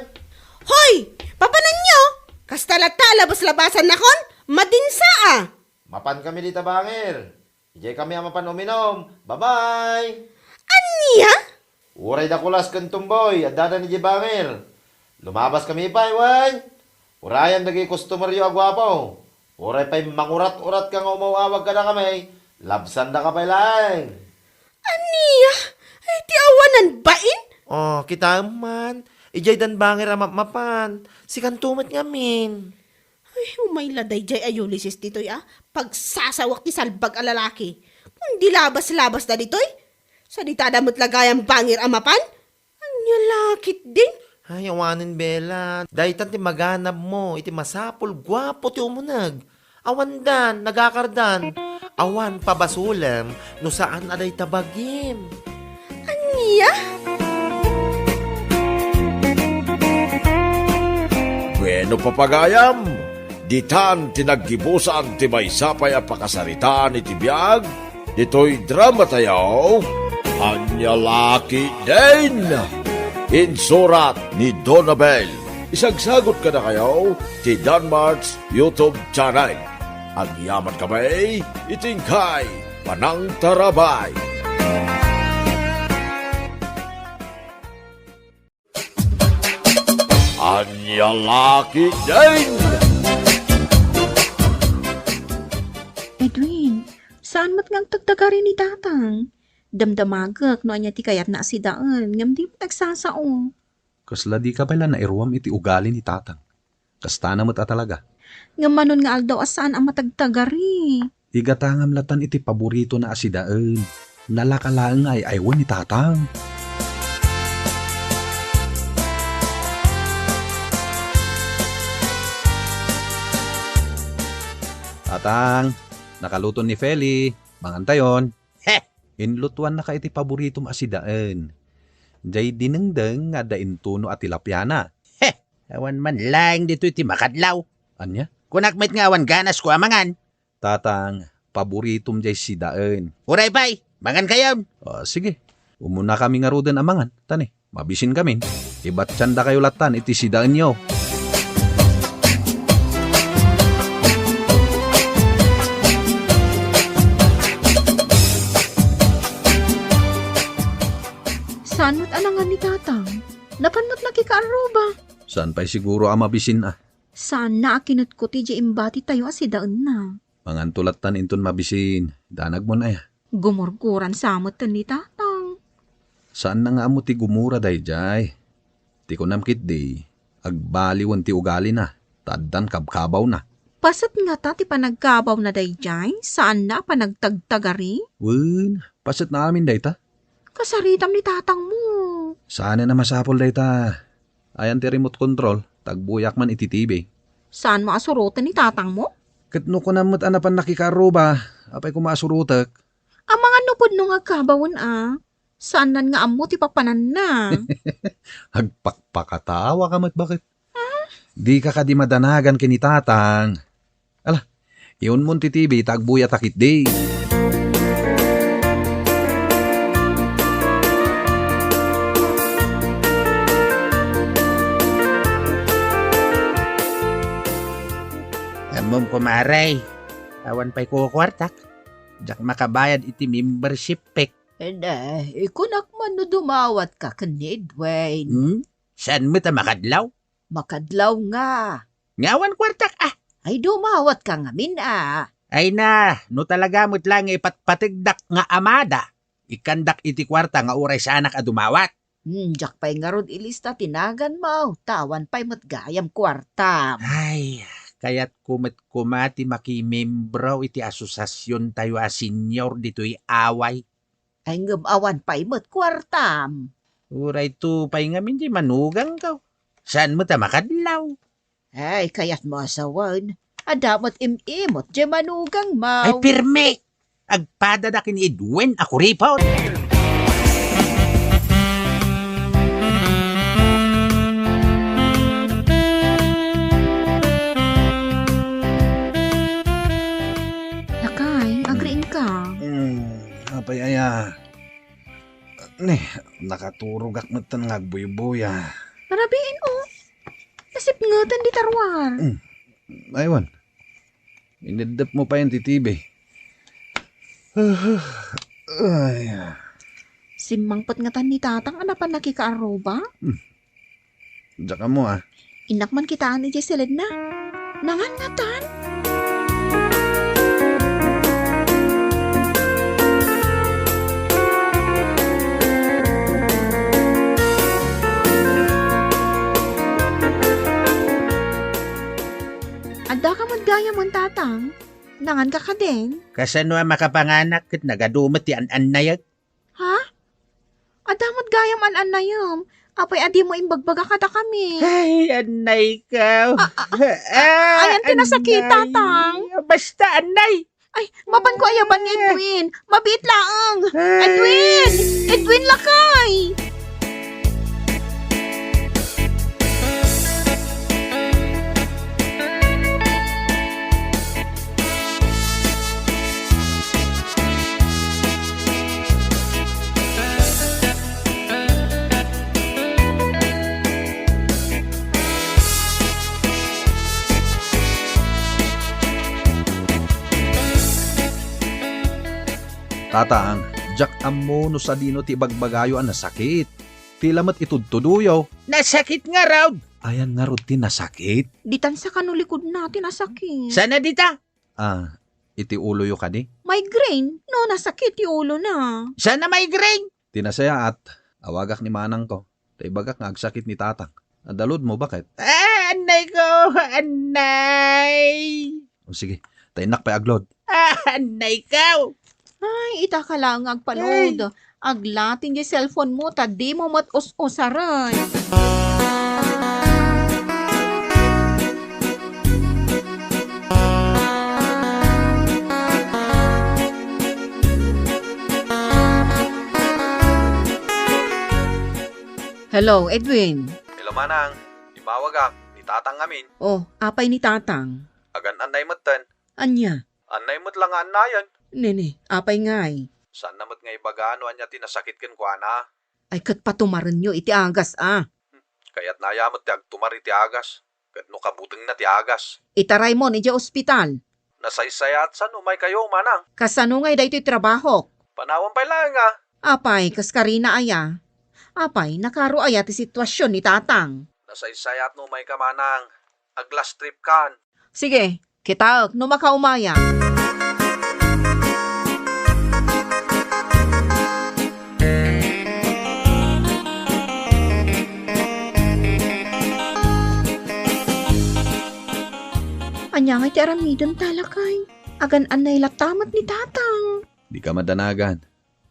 Hoy! Papananyo? Kasta latta a labas-labasannakon? Madinsa a! Mapankami dita bangir. Idiaykami a mapan uminum. Bye-bye! Ania? Uray da Kulas ken Tumboy, addada idiay bangir. Lumabaskami pay, wen? Urayan dagiti customeryo a guapo. Uray pay mangurat-uratka nga umaw-awag kadakami, labsandaka pay laeng. Ania? Ay, ti awanan bain? O, kitaem man. Idiay dan bangir a mapmapan. Sikanto met ngamin. Ay, umay la daydiay a Ulysses ditoy a pagsasawak ti salbag a lalaki. Kundi labas-labasda ditoy. Saditada met la gayam bangir a mapan? Ania la ketdin? Ay, awanen, Bella. Daytan ti maganabmo iti masapul, guapo ti umuneg. Awandan, nagakardan. Awan pabasolem no saan a dayta bagim. Ania? Bueno, papagayam, ditan ti naggibusan ti maysa pay a pakasaritaan iti biag ditoy dramatayo, Ania la ketdin. Insurat ni Donabel. Isagsagut kadakayo ti Danmart's YouTube channel. Agyamankami iti inkay panangtarabay. Ania la ketdin. Edwin, saan met nga agtagtagari ni Tatang? Damdamagek no ania ti kayatna a sidaen, ngem di met agsasao. Kasla dika pay la nairuam iti ugali ni Tatang. Kastana met a talaga. Ngem manon nga aldaw a saan a matagtagari? Igatangam latan iti paboritona a sidaen. Nalaka laeng nga ay-aywen ni Tatang. Tatang, nakaluton ni Feli. Mangantayon. Heh! Inlutuannaka iti paboritom a sidaen. Jay dinengdeng nga adda intuno a tilapiana. Heh! Awan man laeng ditoy ti makadlaw. Ania? Kunak met nga awan ganasko a mangan. Tatang, paboritom jay sidaen. Uray pay, mangankayon. Ah, sige. Umunakami ngaruden a mangan, tani. Mabisinkamin, ibatsandakayo latan iti sidaenyo. Saan met a nangan ni Tatang? Napan met nakikaarruba. Saan pay siguro a mabisin a? Saanna a kinutkuti diay imbatitayo a sidaenna. Manganto lattan inton mabisin, danagmon aya. Gumurguran sa metten ni Tatang. Saanna nga ammo ti gumura daydiay. Ti kunam ketdi, agbaliwen ti ugalina, ta addan kabkabawna. Paset ngata ti panagkabawna daydiay, saanna a panagtagtagari? Wen, paset na amin dayta. Kasaritam ni tatangmo. Saan a masapul dayta. Ayan ti remote control, ta agbuyak man iti T V. Saanmo a suroten ni tatangmo? Ket no kunam met a napan nakikaarruba, apay koma a surotek? Amangan no pudno nga agkabawen a. Saannan nga ammo ti papananna. Agpakpakatawa ka met baket. Dika kadi madanagan ken ni Tatang. Ala, iunmon ti T V ta agbuyatak ketdi. Ammom, kumare, awan pay kukuartak. Diak makabayad iti membership fee. Ene, ikunak man no dumawatka ken ni Edwin. Hmm? Saan met a makadlaw? Makadlaw nga. Nga awan kuartak, ah. Ay, dumawatka ngamin, ah. Ay na, no talaga met laeng nga ipatpategdak nga amada, ikkandak iti kuarta nga uray saanak a dumawat. Hmm, diak pay ngarud ilista ti naganmo, ta awan pay met gayam kuartam. Ay, kayatko met koma ti makimembro iti asosasiontayo a senior ditoy Away. Ay, ngem awan pay met kuartam. Uray to pay ngamin ti manugangko. Saan met a makadlaw? Ay, kayatmo a sawen, adda met im-imot diay manugangmo. Ay, pirmi! Agpadada ken ni Edwin a kuripot. Lakay, agriingka. Hmm, apay aya? Ne, nakaturogak metten nga agbuybuya. Rabiin, oh. Nasipngeten dita ruar. Hmm. Aywan. Ineddepmo pay ti T V. Ay. Simmangpet ngatan ni Tatang a napan nakikaarruba? Hmm. Diak ammo, ah. Innak man kitaen idiay siledna. Nangan ngatan. Addaka met gayam, Tatang. Nanganka kadin? Kasano a makapanganak ket nagadu met ti an-annayek? Ha? Adda met gayam an-annayem. Apay a dimo imbagbaga kadakami? Ay, annayko. Ah, ah, ah, ah, ayan ti nasakit, annay. Tatang. Basta, annay. Ay, mapanko ayaban ni Edwin. Mabiit laeng. Ay. Edwin! Edwin, lakay! Tatang, diak ammo no sadino ti ibagbagayo a nasakit. Ti lamet itudtudoyo. Nasakit ngarud! Ayan ngarud ti nasakit? Ditan sakano likudna ti nasakit. Sana dita? Ah, iti uloyo kadi? Migraine, no nasakit ti ulona. Sana migraine? Ti nasayaat, awagak ni manangko. Ta ibagak nga agsakit ni Tatang. Adda loadmo, baket? Ah, annayko, annay! O sige, ta innak pay agload. Ah, annayko! Ay, ita ka laeng nga agpaload. Ay. Aglatin diay cellphone mo, ta dimo met us-usaren. Hello, Edwin. Hello, Manang. Immawagak, ni Tatang ngamin. Oh, apay ni Tatang? Agan-annay metten. Ania? Annay met la nga annayen. Nini, apay ngay? Saanna met nga ibaga no ania ti nasakit kenkuana. Ay, ket patumarenyo iti agas, a. Kayatna aya met ti agtumar iti agas, ket no kabutengna ti agas. Itaraymon idiay ospital. Nasaysayaat san umaykayo, Manang? Kasano ngay daytoy trabahok? Panawen pay laeng, a. Apay, kas karina aya? Apay, nakaro aya ti situasion ni Tatang? Nasaysayaat no umayka, Manang. Ag-last trip kan. Sige, Kitaek no makaumaya. Ania ngay ti aramidem, talakay? Agan-annay latta met ni Tatang. Dika madanagan.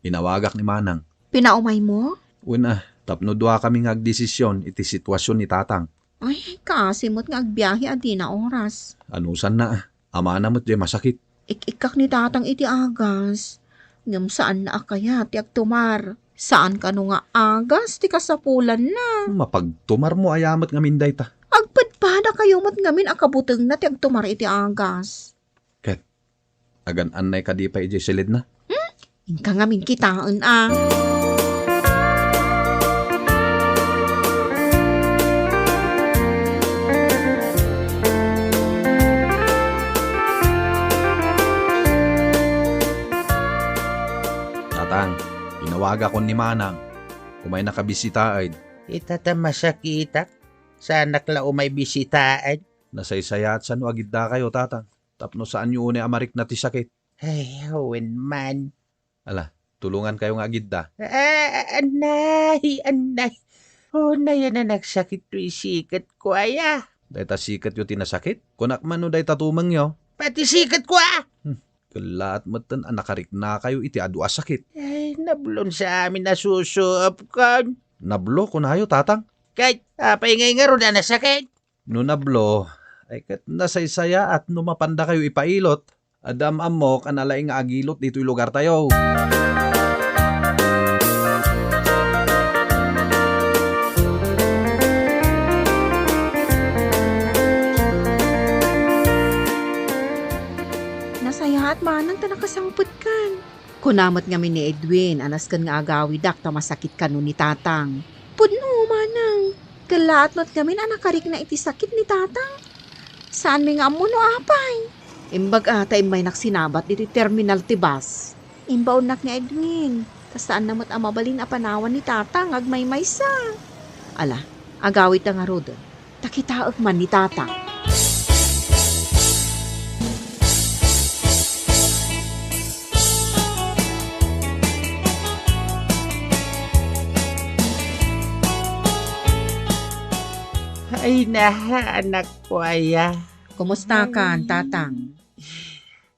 Inawagak ni Manang. Pinaumaymo? Wen a, tapno duakami nga agdesisyon iti situasion ni Tatang. Ay, kaasi met nga agbiahe a dina oras. Anusanna a, amana met diay masakit. Ik-ikkak ni Tatang iti agas. Ngem saanna a kayat ti agtumar. Saan kano nga agas ti kasapulanna. Mapagtumarmo aya met ngamin dayta. Agpadpadakayo met ngamin a kabutengna ti agtumar iti agas. Ket, agan-annay kadi pay idiay silidna? Hmm? Inka ngamin kitaen a. Tatang, inawagakon ni Manang. Umaynaka bisitaen. Ita ta masakitak, saanak la umay bisitaen. Nasaysayaat sano agiddakayo, Tatang. Tapno saanyo unay a marikna ti sakit. Ay, wen man. Ala, tulongankayo nga agidda. Ah, annay, annay. Unay a nagsakit toy siketko aya. Dayta siketyo ti nasakit? Kunak man no dayta tumengyo. Pati siketko a. Hmm, kellaat metten a nakariknakayo iti adu a sakit. Ay, nablon sa amin a susuopkon. Nablo, kunayo, Tatang? Ket, apay ngay ngarud a nasakit? No nablo, ay ket nasaysayaat no mapandakayo ipailot. Adda am-ammok a nalaing nga agilot ditoy lugartayo. Nasayaat manang ta nakasangpetkan. Kuna met ngamin ni Edwin a nasken nga agawidak ta masakit kano ni Tatang. Pudno, manang. Kellaat met ngamin a nakarikna iti sakit ni Tatang. Saanmi nga ammo no apay. Imbag a ta immaynak sinabat ditoy terminal ti bus. Imbaonnak ni Edwin, ta saanna met a mabalin a panawan ni Tatang nga agmaymaysa. Ala, agawidta ngaruden. Ta kitaek man ni Tatang. Ay, naha, anakko aya. Kumustakan, Tatang?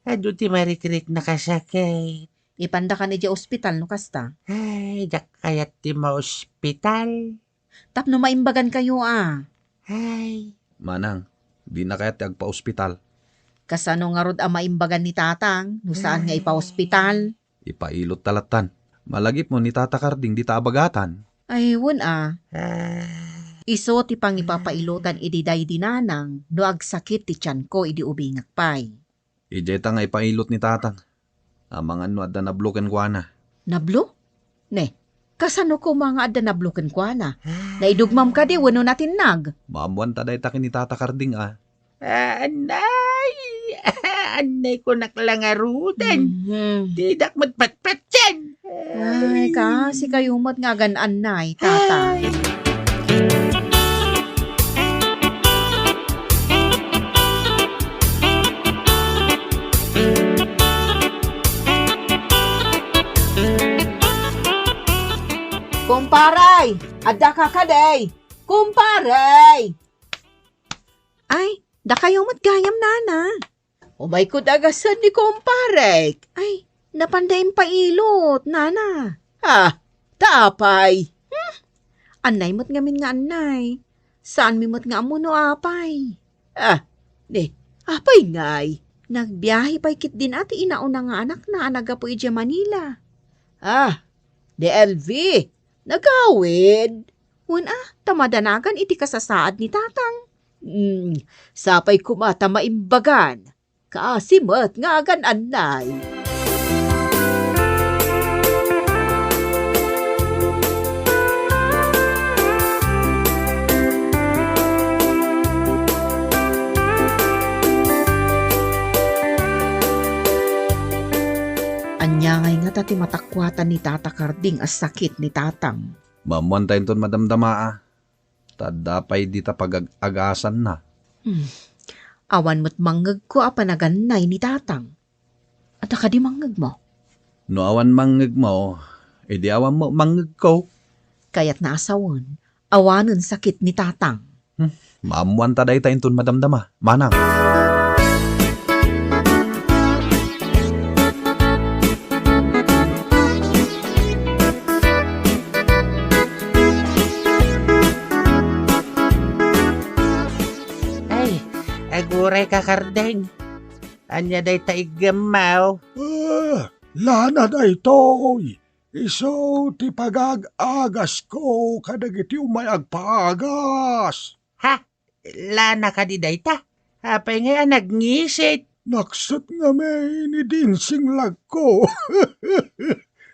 Adu ti marikriknak a sakit. Ipandakan idiay ospital no kasta. Ay, diak kayat ti maospital. Tapno maimbagankayo a. Ay. Manang, dina kayat ti agpaospital? Kasano ngarud a maimbagan ni Tatang no saan nga ipaospital? Ipailotta lattan. Malagipmo ni Tata Karding dita abagatan. Ay, wen a. Ah. Isu ti pangipapailotan idi daydi nanang no agsakit ti tianko idi ubingak pay. Idiayta nga ipailot ni Tatang. Amangan no adda nablo kenkuana. Nablo? Ne, kasano koma nga adda nablo kenkuana? Naidugmam kadi wenno natinnag? Maammoanta dayta ken ni Tata Karding a. Ah, annay! Annay, kunak la ngaruden. Mhm. Didak met patpatien. Ay, kaasikayo met nga agan-annay, Tata. Ay. Kumpare! Adda ka kadi? Kumpare! Ay, dakayo met gayam, nana. Umayko dagasen ni kumparek. Ay, napanda impailot, nana. Ah, ta apay? Hmm? Annay met ngamin nga annay. Saanmi met nga ammo no apay. Ah, ne, apay ngay? Nagbiahe pay ketdin a ti inauna nga anakna a naggapu idiay Manila. Ah, ni L V, nagawid. Wen a, ta madanagan iti kasasaad ni Tatang. Hmm, sapay koma ta maimbagan. Kaasi met nga agan-annay. Ania ngay ngata ti matakuatan ni Tata Karding a sakit ni Tatang? Maammoanta inton madamdama a. Ta adda pay dita pagag-agasanna. Hmm. Awan met mangngegko a panagannay ni Tatang. Adda kadi mangngegmo? No awan mangngegmo, idi awan met mangngegko. Kayatna a sawen, awanen sakit ni Tatang. Hmm, maammoanta dayta inton madamdama, manang. Ay, agurayka, Kardeng. Ania dayta iggemmaw? Ah, lana daytoy. Isu ti pagag-agasko kadagiti umay agpaagas. Ha? Lana kadi dayta? Apay ngay a nagngisit? Naksot ngamin idi insinglagko.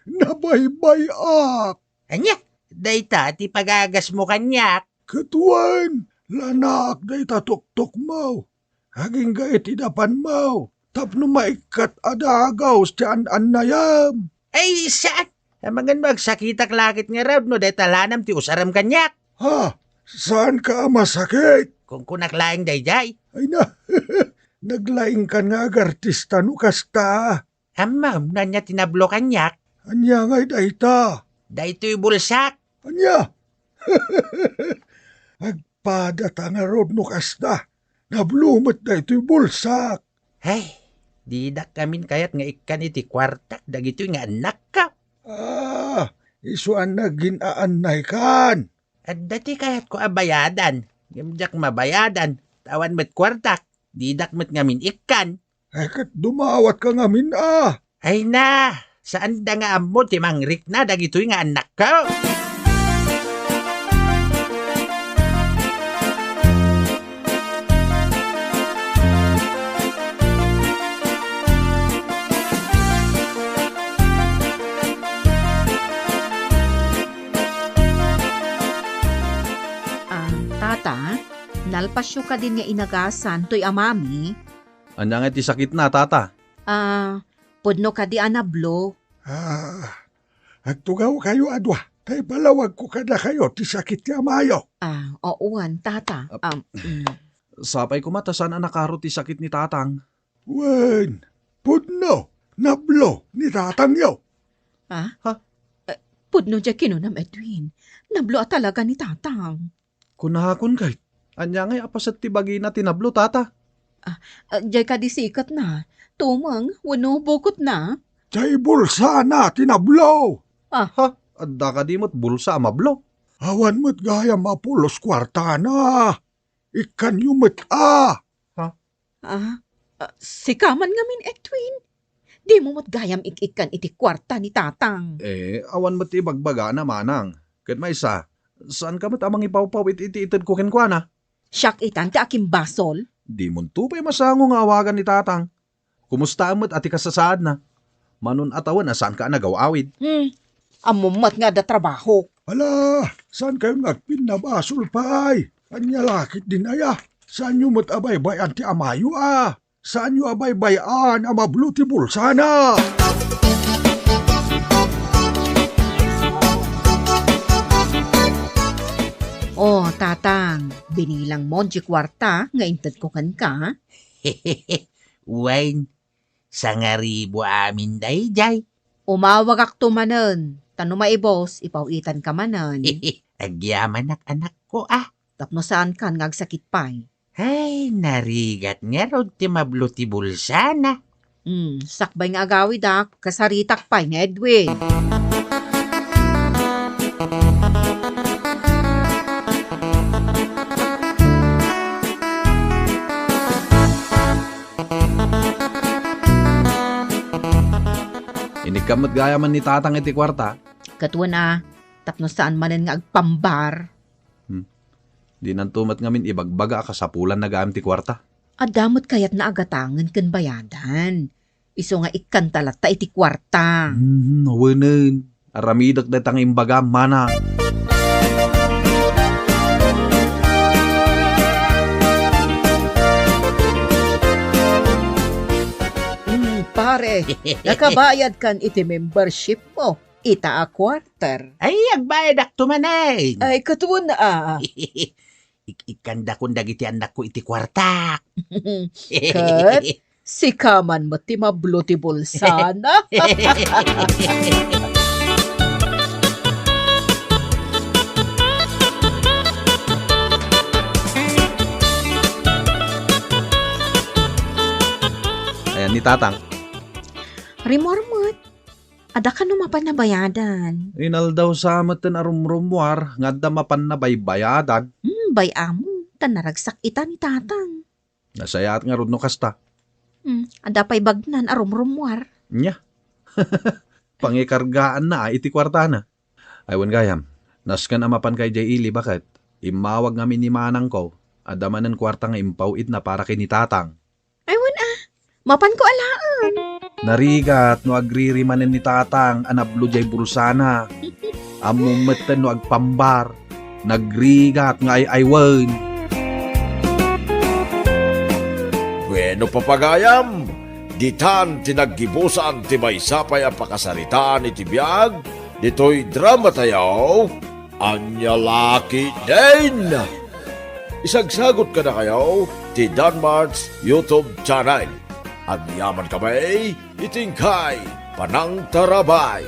Nabaybay-ak. Ania? Dayta ti pagagasmo kaniak? Ket wen, lanak dayta tuktukmo. Agingga iti dapanmo tapno maikkat a dagus ti an-annayam. Ay, saan? Amangan mo, agsakitak lakit ngarud no dayta lanam ti usarem kaniak. Ha? Saanka a masakit? Kunkunak laeng daydiay. Ay na, naglaingkan nga agartista no kasta. Ammom no ania ti nablo kaniak? Ania ngay dayta? Daytoy bulsak. Ania? Agpadata ngarud no kasta. Nablo met daytoy bulsak. Ay, didak ngamin kayat nga ikkan iti kuartak dagitoy nga annakko. Ah, isu a nagin-aannaykan. Adda ti kayatko a bayadan, ngem diak mabayadan, ta awan met kuartak, didak met ngamin ikkan. Ay, ket dumawatka ngamin a. Ay na, saanda nga ammo ti mangrikna dagitoy nga annakko. Ah, Tata, nalpasyo kadin nga inagasan toy amami? Ania ngay ti sakitna, Tata? Ah, pudno kadi a nablo? Ah, agtugawkayo a dua, ta ipalawagko kadakayo ti sakit ti amayo. Ah, oo, wen, Tata. Ap-, Um, mm. Sapay koma ta saan a nakaro ti sakit ni Tatang. Wen, pudno, nablo ni Tatangyo. Ah? Ha? Eh, pudno diay kinunam, Edwin. Nablo a talaga ni Tatang. Kunakon ket, ania ngay a paset ti bagina ti nablo, Tata? Ah, ah, diay kadi siketna, tumeng wenno bukotna? Diay bulsana ti nablo. Ah. Ha? Adda kadi met bulsa a mablo? Awan met gayam a pulos kuartana. Ikkanyo met a. Ha? Ah, ah, sika man ngamin, Edwin. Dimo met gayam ik-ikkan iti kuarta ni Tatang. Eh, awan met ti ibagbagana, Manang. Ket maysa, saanka met a mangipawpaw iti, iti itedko kenkuana? Siak itan ti akimbasol. Dimonto pay masango nga awagan ni Tatang. Kumustaem met a ti kasasaadna? Manon a tawen a saanka a nagaw-awid. Hmm. Ammom met nga adda trabahok. Ala, saankayon nga agpinnabasol pay? Ania la ketdin aya? Saanyo met a baybay-an ti amayo a? Saanyo a baybay-an a mablo ti bulsana? O, Tatang, binilangmo diay kuarta nga intedko kenka? Wen, sangaribu amin daydiay. Umawagakto manen, ta no maibus, ipaw-itanka manen. Agyamanak, anakko, a. Tapno saankan nga agsakit pay. Ay, narigat ngarud ti mablo ti bulsana. Hmm, sakbay nga agawidak, kasaritak pay ni Edwin. Inikkan met gayam ni Tatang iti kuarta. Ket wen a, tapno saan manen nga agpambar. Hmm. Dinanto met ngamin ibagbaga a kasapulanna gayam ti kuarta. Adda met kayatna a gatangen ken bayadan. Isu nga ikkanta latta iti kuarta. Hmm, wenen. Aramidek dayta nga imbagam, Manang. Hmm, pare, nakabayadkan iti membership mo ita a quarter? Ay, agbayadakto manen. Ay, ket wen a. ik-ikkandakon dagiti annakko iti kuartak. Ket sika man met ti mablo ti bulsana. Ayan ni Tatang. Rimmuar met. Adda kano mapan a bayadan? Inaldaw sa met ten a rumrummuar nga adda mapan a baybayadan. Hmm, bay-am, ta naragsak ita ni Tatang. Nasayaat ngarud no kasta. Hmm, adda pay bagnan a rumrummuar. Nya. Pangikargaanna a iti kuartana. Ay wen gayam, nasken a mapanka idiay ili baket. Immawag ngamin ni manangko, adda manen kuarta nga impaw-itna para ken ni Tatang. Ay wen a, mapanko alaen. Narigat no agriri manen ni Tatang a nablo diay bulsana. Ammom metten no agpambar. Nagrigat nga ay-aywen. Bueno, papagayam, ditan ti naggibusan ti maysa pay a pakasaritaan iti biag ditoy drama tayo, Ania La Ketdin. Isagsagot kadakayo ti Danmart's YouTube channel. Agyaman kami iti inkay panangtarabay.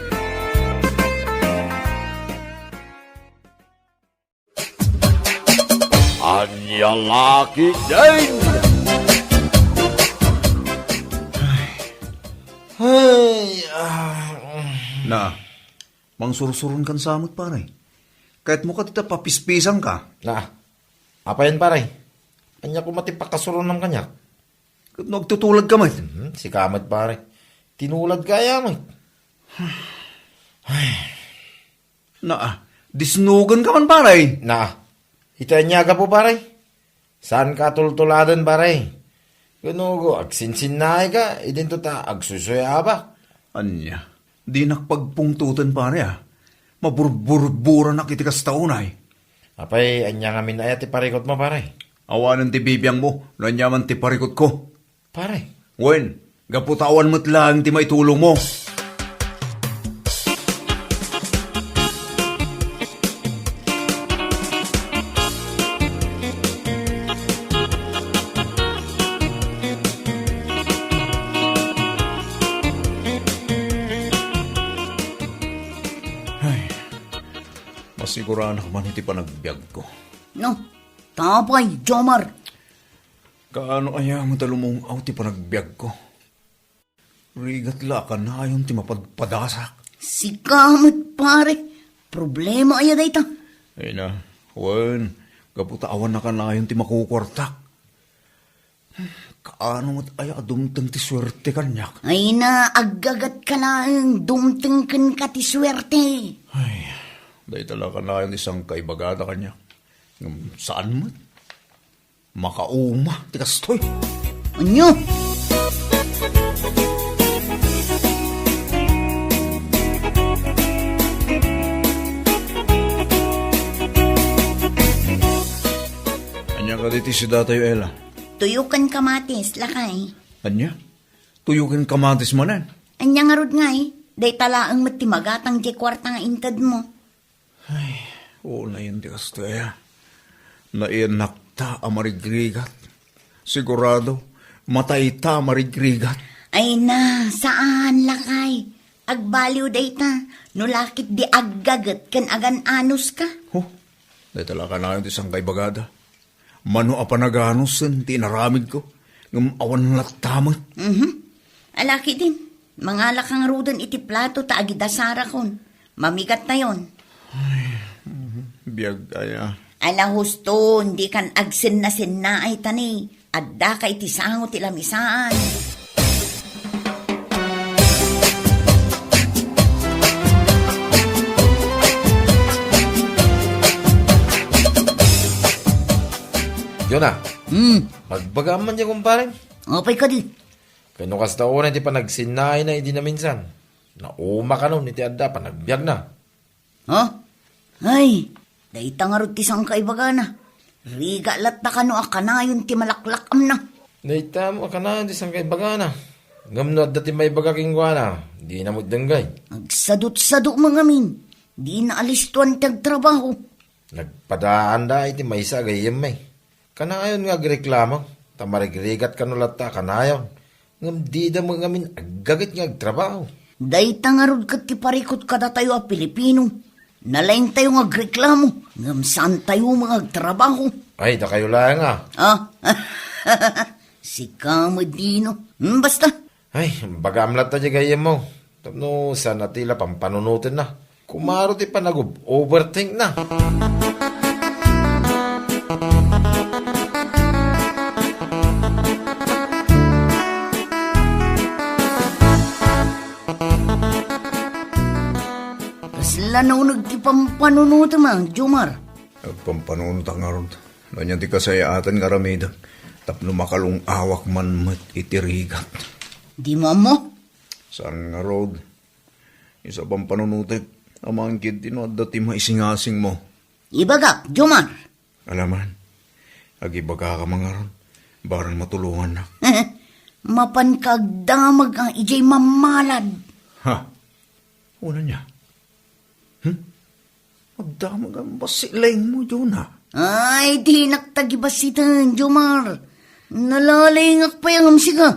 Ania La Ketdin. Ay, ah, Na, mangsursuron kan samot, pare. Kayatmo ka dita papispisanka. Na, apayen, pare? Ania koma ti pakasuronam kaniak? Ket no agtutulad ka met? Mhm, sika met, pare. Tinulad ka aya met. Ay. Na, disnugan ka man, pare. Na, iti ania gapu, pare? Saan ka tultuladen, pare? Kuno, agsinsinnaay ka, idinto ta agsuysuyaabak. Ania? Dinak pagpungtoten, pare, a. Maburburburanak iti kasta unay. Apay, ania ngamin aya ti parikutmo, pare? Awanen ti bibiangmo, no ania man ti parikutko. Pare. Wen, gapu ta awan met laeng ti maitulongmo. Ay, masiguranak man iti panagbiagko. No, tapay, Jomar. Kaano aya met a lumung-aw ti panagbiagko? Rigat la a kanayon ti mapadpadasak. Sika met, pare. Problema aya dayta? Ay na, wen, gapu ta awan a kanayon ti makukuartak. Kaano met aya a dumteng ti suerte kaniak? Ay na, aggagat ka laeng, dumteng kenka ti suerte. Ay, dayta la kanayon ti sangkaibagada kaniak. Ngem saan met? Makauma ti kastoy. Ania? Ania kadi ti sidatayo, Ella? Tuyo ken kamatis, lakay. Ania? Tuyo ken kamatis manen? Ania ngarud ngay? Dayta laeng met ti magatang diay kuarta nga intedmo. Ay, unayen ti kastoy aya. Nainakta a marigrigat. Sigurado, matayta a marigrigat. Ay na, saan, lakay. Agbaliw dayta, no lakit di aggaget ken agan-anos ka. Ho, dayta la kanayon ti sangkaibagada. Mano a panaganosen ti inaramidko, ngem awan latta met. Mhm. Alaki din, mangala ka ngaruden iti plato ta agidasarakon. Mamigat tayon. Ay, mhm. Biag aya. Ala huston, di kan agsennasennaay ta ni, adda ka iti sango ti lamisaan. Jonah, hmm, magbagam man diay, kumpare. Apay kadi? Ken no kasta unay ti panagsinnaayna idi naminsan, nauma kanon iti adda panagbiagna. Ha? Ay, dayta ngarud ti sangkaibagana. Rigat latta kano a kanayon ti malaklak-amna. Dayta mo a kanayon ti sangkaibagana. Ngem no adda ti maibaga kenkuana, dina met denggay. Agsadut-sadu met ngamin. Dina alistuan ti agtrabaho. Nagpadaanda iti maysa a gayyemmi. Kanayon nga agreklamo, ta marigrigat kano latta a kanayon. Ngem dida met ngamin aggaget nga agtrabaho. Dayta ngarud ket ti parikut kadatayo a Pilipino. Nalaentayo nga agreklamo, ngem saantayo nga agtrabaho. Ay, dakayo laeng a. Ah? Sika met dino. Hmm, basta. Ay, bagam latta diay gayyemmo. Tapno saan a ti la pampanunotenna. Kumaro ti panagub-overthinkna. Kasla nauneg ti pampanunotem, Jomar? Agpampanunotak ngarud. Ania ti kasayaatan nga aramidek tapno makalung-awak man met iti rigat? Dimo ammo? Saan ngarud. Isu a pampanunotek, amangan ketdi no adda ti maisingasingmo. Ibagak, Jomar. Ala man, agibagakam ngarud, barang matulongannak. Mapanka agdamag a idiay mammalad. Ha? Wen ania? Hmm? Agdamag a bassit laengmo, Jonah. Ay, dinak ta gibassiten, Jomar. Nalalayngak pay ngem sika.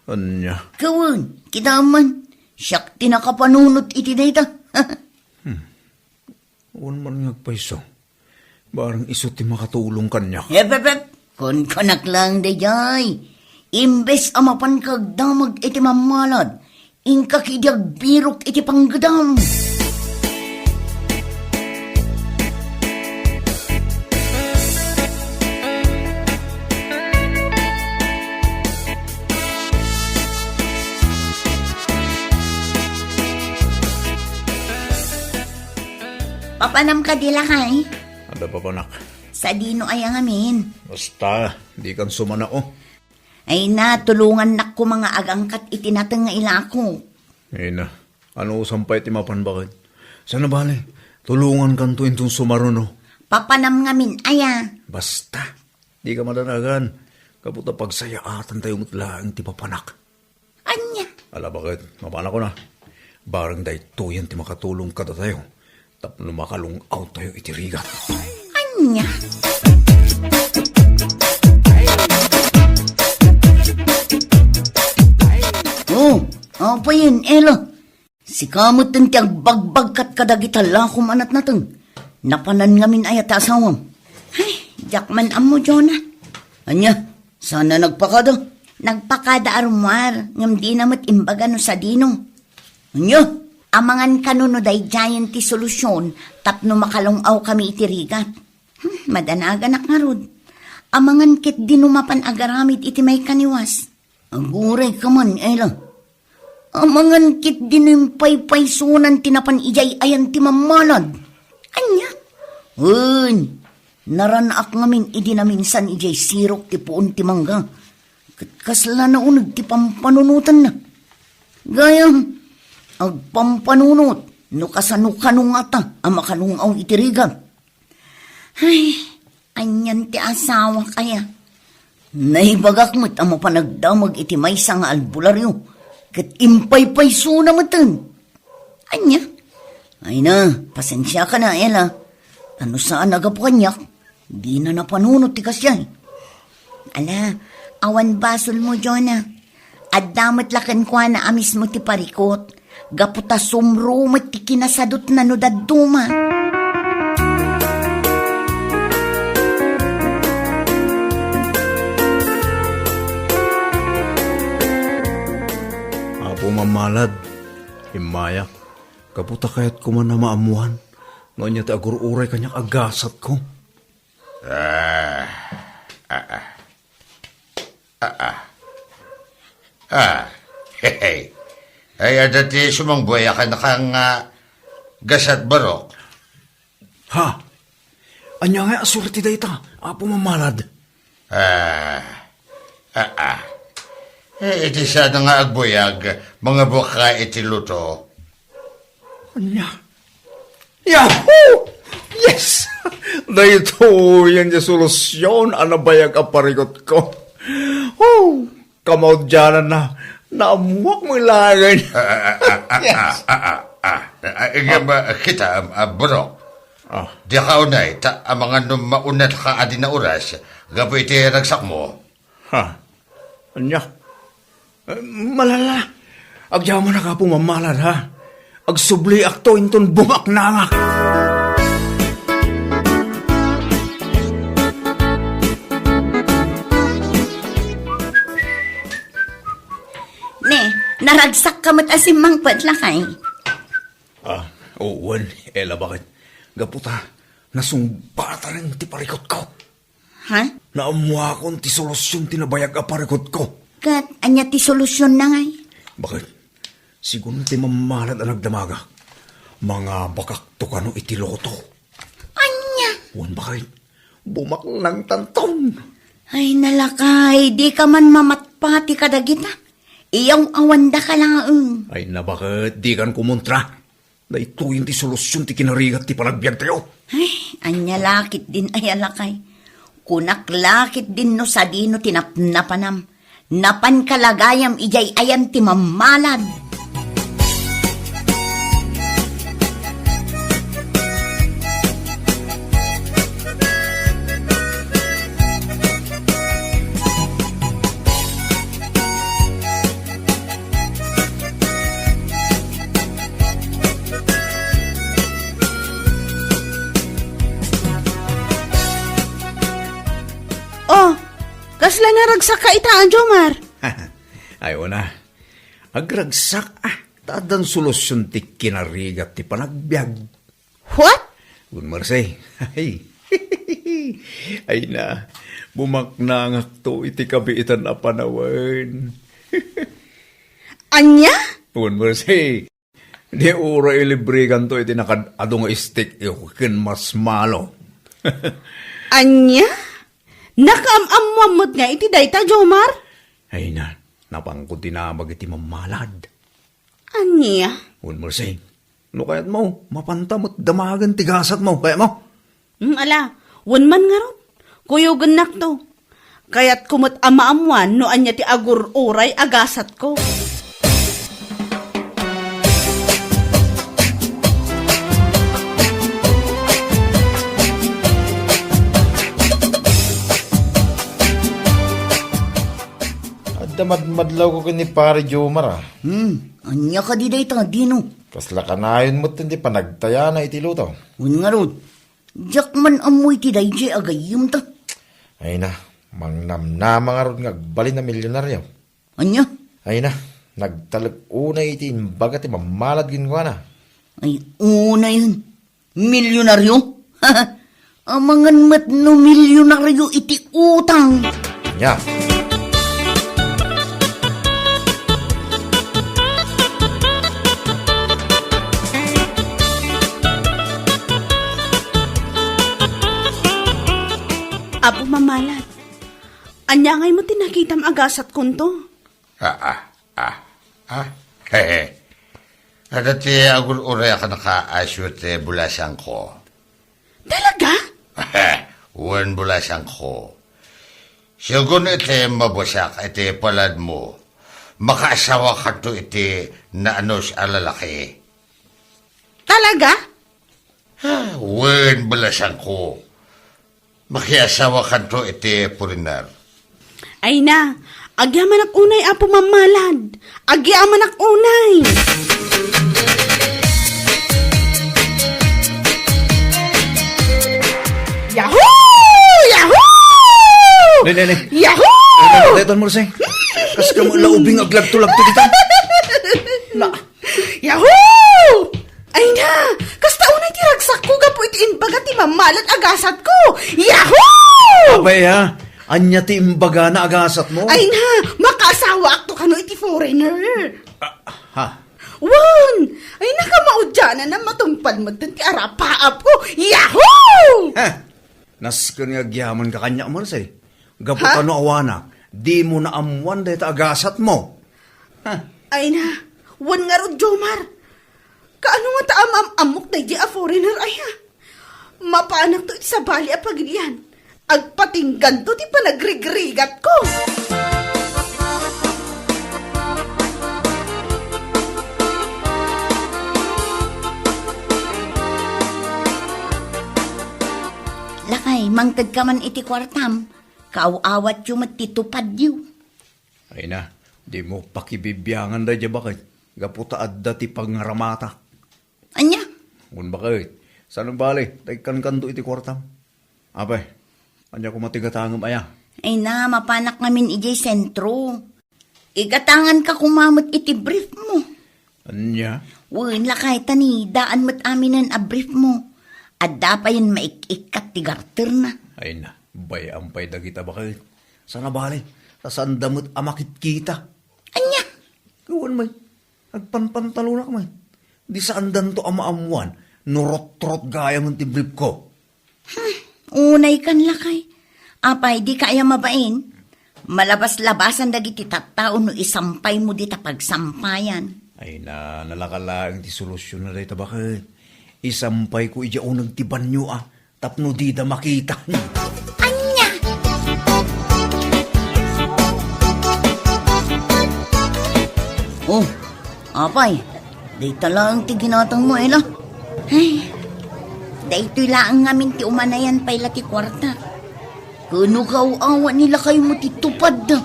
Ania? Kawen, kitaem man. Siak ti nakapanunot iti dayta. Hmm. Wen man nga agpayso. Barang isu ti makatulong kaniak. Ep, ep, ep. Kunkunak laeng daydiay. Imbes a mapanka agdamag iti mammalad, inka ketdi agbirok iti panggedam. Papanam kadi, lakay? Adda papanak. Sadino aya ngamin? Basta, dikan sumanao. Ay na, tulongannak koma nga agangkat iti nateng nga ilako. Ay na, anusan pay ti mapan baket? Saan a bale, tulongankanto inton sumaruno. Papanam ngamin aya? Basta, dika madanagan. Gapu ta pagsayaatantayo met laeng ti papanak. Ania? Ala, baket, mapanakon a. Barang daytoyen ti makatulong kadatayo tapno makalung-awtayo iti rigat. Ania? Oh, apayen, Ella? Sika met ti agbagbagkat kadagita lakom a natnateng. Napanan ngamin aya ti asawam? Ay, diak man ammo, Jonah. Ania? Saan a nagpakada? Nagpakada a rummuar, ngem dina met imbaga no sadino. Ania? Amangan kano no daydiayen ti solusion tapno makalung-awkami iti rigat. Hmm, madanaganak ngarud. Amangan ketdi no mapan agaramid iti maikaniwas. Aguray ka man, Ella. Amangan ketdi no impaypaysonan ti napan idiay ayan ti mammalad. Ania? Wen, naranaak ngamin idi naminsan idiay sirok ti puon ti mangga. Ket kasla nauneg ti pampanunotanna. Gayam, agpampanunot no kasano kano ngata a makalung-aw iti rigat. Ay, anian ti asawak aya? Naibagak met a mapan agdamag iti maysa nga albularyo, ket impaypaysona meten. Ania? Ay na, pasensiakan a, Ella. Ta no saan a gapu kaniak, dina napanunot ti kasdiay. Ala, awan basolmo, Jonah. Adda met la kenkuana a mismo ti parikut, gapu ta sumro met ti kinasadutna no dadduma. Apo Mammalad, immayak, gapu ta kayatko man a maammuan no ania ti agur-uray kaniak a gasatko. Ah, ah, ah. Ah, ah. Ah, hey, hey. Ay, adda ti sumangbuay a kanakang, ah, gasat, barok. Ha? Ania nga a surat ti dayta, Apo Mammalad? Ah, ah, ah. Eh, iti saan nga agbuyag, mangabuak ka iti luto. Ania? Yahoo! Yes! Daytoyen ti solusion a nabayag a parikutko. Oh, kamaudiananna, naammuak met laeng. Ah, ah, ah, ah, ah, ah, ah, ah, ah, ah, ah, ah, kita, ah, ah, bro. Ah. Dika unay, ta amangan no maunatka a di naoras, gapu iti ragsakmo. Ha? Ania? Eh, malala. Agyamanak, Apo Mammalad, ha? Agsubliakto inton bumaknangak. Ne, naragsakka met a simmangpet, lakay. Ah, wen, Ella, baket? Gapu ta, nasungbatan ti parikutko. Ha? Naammuakon ti solusion ti nabayag a parikutko. Ket ania ti solusionna ngay? Baket? Sigun ti Mammalad a nagdamagak, mangabakakto kano iti loto. Ania? Wen, baket? Bumaknangtanton. Ay, nalakay, dika man mamatpati kadagita. Iyaw-awandaka laeng. Ay, na, baket? Dikan kumontra. Daytoyen ti solusion ti kinarigat ti panagbiagtayo. Ay, ania la ketdin aya, lakay? Kunak la ketdin no sadino ti napnapanam. Napanka la gayam idiay ayan ti Mammalad. Oh, kasla naragsakka ita, a Jomar? Ay, una. Agragsak, ah. Ta addan solusion ti kinarigat ti panagbiag. What? Wen, Marse. Ay. Ay na, bumaknangakto iti kabiitan a panawen. Ania? Wen, Marse. Di uray ilibrekanto iti nakaad-adu nga istikyo ken marshmallow. Ania? Nakaam-ammoam met nga iti dayta, Jomar? Ay na, napanko dinamag iti Mammalad. Ania? Wen, Marse. No kayatmo, mapanta met damagen ti gasatmo. Kayatmo? Hmm, ala, wen man ngarud. Kuyogennakto. Kayatko met a maammuan no ania ti agur-uray a gasatko. Adda madmadlawko ken ni Pare Jomar, a. Hmm, ania kadi dayta, Dino? Kasla kanayon met ti panagtayana iti loto. Wen ngarud, diak man ammo iti daydiay a gayyemta. Ay na, mangnamnama ngarud nga agbalin a milionario. Ania? Ay na, nagtalek unay iti imbaga ti Mammalad kenkuana. Ay, unayen. Milionario? Amangan met no milionario iti utang. Nia. Apo Mammalad, ania ngay met ti nakitam a gasatkonto? Ah, ah, ah, ah. Hehe. Adda ti agur-uray a kanaka a suerte, bulasangko. Talaga? Wen, bulasangko. Segun iti mabasak iti paladmo, makaasawakanto iti naanus a lalaki. Talaga? Ah, wen, bulasangko. Makiasawakanto iti foreigner. Ay na, agyamanak unay, Apo Mammalad. Agyamanak unay. Yahoo! Yahoo! Ne, ne, ne. Yahoo! Ano na dayton, Marse? Kas ka mo laubing aglagto-lagto dita. Na, Yahoo! Ay na, kasta unay ti ragsakko gapu iti imbaga ti Mammalad a gasatko. Yahoo! Apay, ha? Ania ti imbagana a gasatmo? Ay na, makaasawaakto kano iti foreigner. Ah, ha? Wen! Ay na, kamaudianan a matungpal met ti arapaapko. Yahoo! Ha? Nasken nga agyamanka kaniak, Marse. Gapu Ha? ta no awanak, dimo naammuan dayta a gasatmo. Ha? Ay na, wen ngarud, Jomar. Kaano nga ta am-am-ammok daydi a foreigner aya? Mapaanakto iti sabali a pagilian. Agpatingganto ti panagrigrigatko. Mangtedka man iti kuartam, kaaw-awatyo met ti tupadyo. Ay na, dimo pakibibiangan daydiay baket, gapu ta adda ti pangaramata. Ania? Kun baket, saan bale, ta ikkankanto iti kuartam. Apay, ania koma ti gatangem aya? Ay na, mapanak ngamin idiay sentro. Igatanganka koma met iti brief mo. Ania? Wen, lakay, ta ni, daan met aminen a brief mo. Adda payen maik-ikkat ti garterna. Ay na, bay-am pay dagita baket. Saan bale, ta saanda met a makitkita. Ania? Wen met, agpanpantalonak met. Di saandanto a maammuan no rotrot gayamen ti brief ko. Hmm, unay kan lakay. Apay, di ka aya mabain? Malabas-labasan dagiti tattao no isampay mo dita pagsampayan. Ay na, nalaka laeng ti solusyon na dayta baket. Isampay ko idiay uneg ti banyo a, tapno dida makita. Ania? Oh, apay, dayta laeng ti ginatangmo, Ella. Ay, daytoy laeng ngamin ti umanayan pay la ti kuarta. Ken no kaaw-awa ni lakaymo ti tupadda.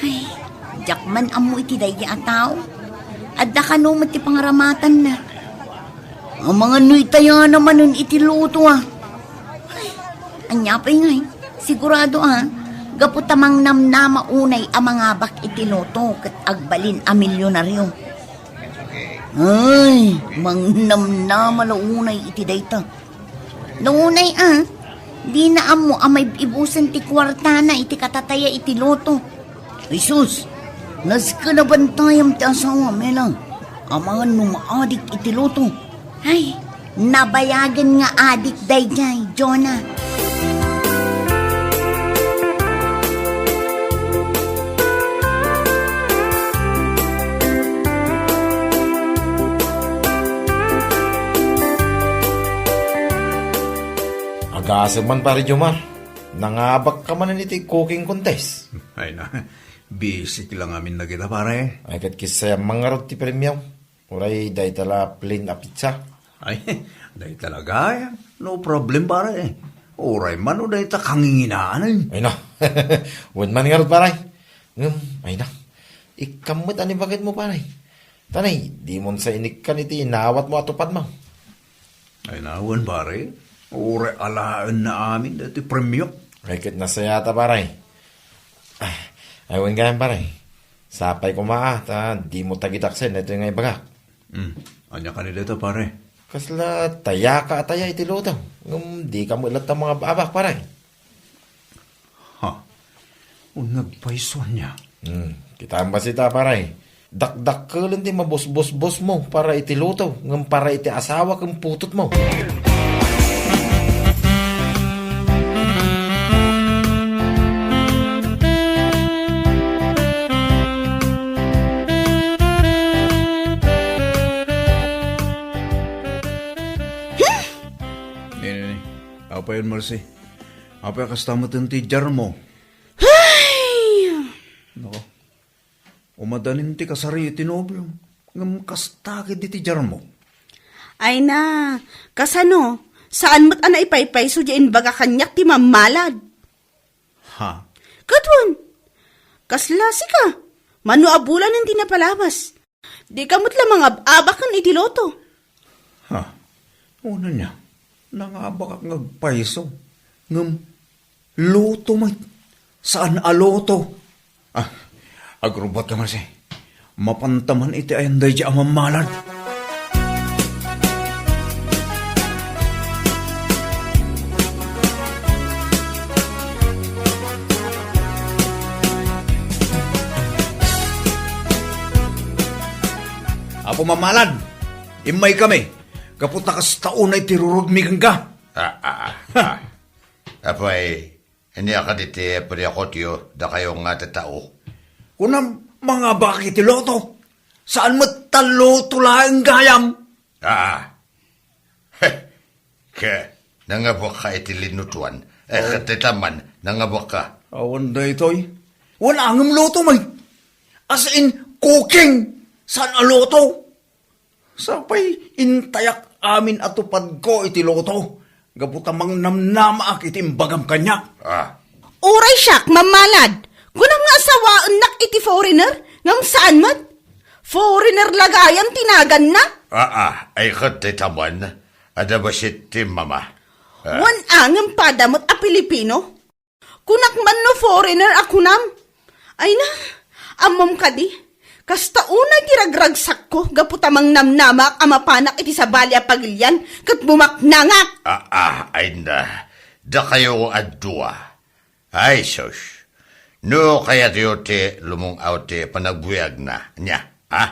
Ay, diak man ammo iti daydi a tao. Adda kano met ti pangaramatanna. Amangan no itayana manen iti loto, a. Ay, ania pay ngay? Sigurado, a. Gapu ta mangnamnama unay a mangabak iti loto ket agbalin a milionario. Ay, mangnamnama la unay iti dayta. No unay, a, dina ammo a maib-ibusen ti kuartana iti katataya iti loto. Jesus, nasken a bantayam ti asawam, Ella. Amangan no maadik iti loto. Ay, nabayagen nga adik daydiay, Jonah. Agasem man, Pare Jomar. Nangabakka manen iti cooking contest. Ay na, bisik lang amin na kita, pare. Ay, ket kissayam man ngarud ti premio. Uray dayta la plain a pizza. Ay, dayta la gayam. No problem, pare. Uray man no dayta kanginginaan. Ay na. Wen man ngarud, pare. Ngem, ay na. Ikkam met a ni baket mo, pare. Tanay, dimon sa inikkan iti inawat mo a tupad mo. Ay na wen, pare. Uray alaen na amin daytoy premio. Ay, ket nasayata, pare. Ah, ay, wen gayam, pare. Sapay koma, a, ta dimo tagitaksen daytoy nga ibagak. Hmm. Ania kani dayta, pare? Kasla tayaka a taya iti loto. Ngem dika met latta mangab-abak, pare. Ha? Uneg pay suanya? Hmm. Kitam basita, pare. Dakdakkelen ti mabusbusbos mo para iti loto, ngem para iti asawa ken putotmo. Nini, apayon, Marcy? Apay a kasta met ti jarmo? Ay! Nako. Umadanin ti kasari iti nobio, ngem kasta ketdi ti jarmo. Ay na, kasano? Saan met a naipaypayso diay imbaga kaniak ti mammalad? Ha? Ket wen, kasla sika? Mano a bulanen ti napalabas? Dika met la mangab-abaken iti loto. Ha? Wen ania, nangabakak nga agpayso. Ngem, loto met. Saan a loto. Ah, agrubbuatka, Marcy. Mapanta man iti ayan daydiay a mammalad. Apo Mammalad, immaykami, gapu ta kasta unay ti rurudmi kenka. Ah, ah, ah, ah. Apay, ania kadi ti paniakotyo, dakayo nga tattao? Kunam, mangabak iti loto. Saan met ta loto laeng gayam. Ah. Heh. Ke, nangabakka iti linutoan. Eh, oh. Ket dayta man, nangabakka. Awan daytoy. Wen angem loto met. As in, cooking. Saan a loto? Sapay intayak amin a tupadko iti loto. Gapu ta mangnamnamaak iti imbagam kaniak. Ah. Uray siak, Ma'am Malad. Kunam nga asawaennak iti foreigner, ngem saan met. Foreigner la gayam ti naganna. Aa, ay ket dayta man. Adda bassit ti mama. Ah. Wen a, ngem pada met a Pilipino. Kunak man no foreigner a kunam. Ay na, ammom kadi, kasta unay ti ragragsakko gapu ta mangnamnamaak a mapanak iti sabali a pagilian ket bumaknangak. Ah, ah, ay na, dakayo a dua. Ay, sus. No kayatyo ti lumung-aw ti panagbiagna, ania, ha?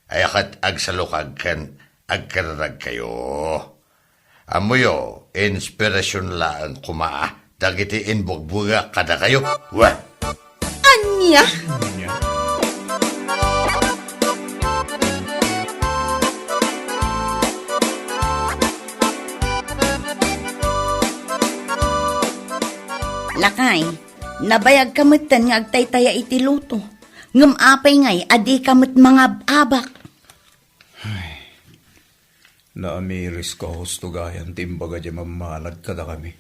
Ay, ket agsalukag ken agkararagkayo. Ammoyo, inspirasyon laeng koma dagiti inbugbugak kadakayo. Wah! Ania? Lakay, nabayagka metten nga agtaytaya iti loto. Ngem apay ngay a dika met mangab-abak? Ay, naamiriska husto gayam ti imbaga diay Ma'am Malad kadakami.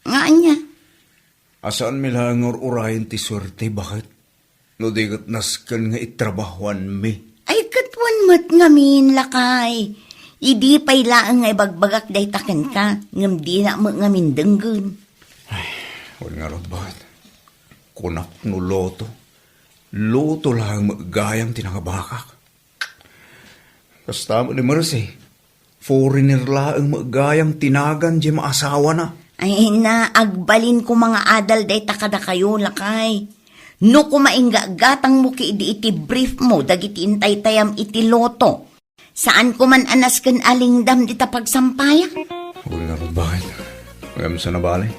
Nga ania? A saanmi laeng nga ur-urayen ti suerte, baket? No di ket nasken nga itrabahuanmi. Ay, ket wen met ngamin, lakay. Idi pay laeng nga ibagbagak dayta kenka, ngem dina met ngamin denggen. Ay, wen ngarud, baket? Kunak no loto. Loto laeng met gayam ti nangabakak. Kasta met ni Mercy, foreigner laeng met gayam ti nagan diay maasawana. Ay na, agbalin koma nga adal dayta kadakayo, lakay. No koma inggatgatangmo ketdi iti brief mo dagiti intaytayam iti loto, saan koman a nasken a lingdam dita pagsampayan. Wen ngarud, baket? Ngem saan a bale,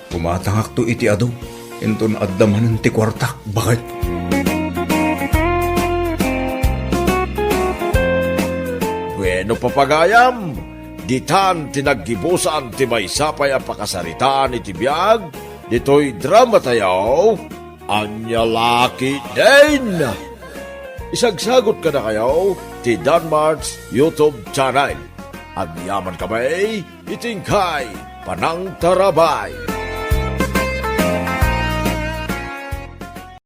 kumatangakto iti adu, inton adda manen ti kuartak, baket? Bueno, papagayam, ditan ti naggibusan ti maysa pay a pakasaritaan iti biag ditoy dramatayo, Ania La Ketdin. Isagsagut kadakayo ti Danmart's YouTube channel. Agyaman kami iti inkay panangtarabay.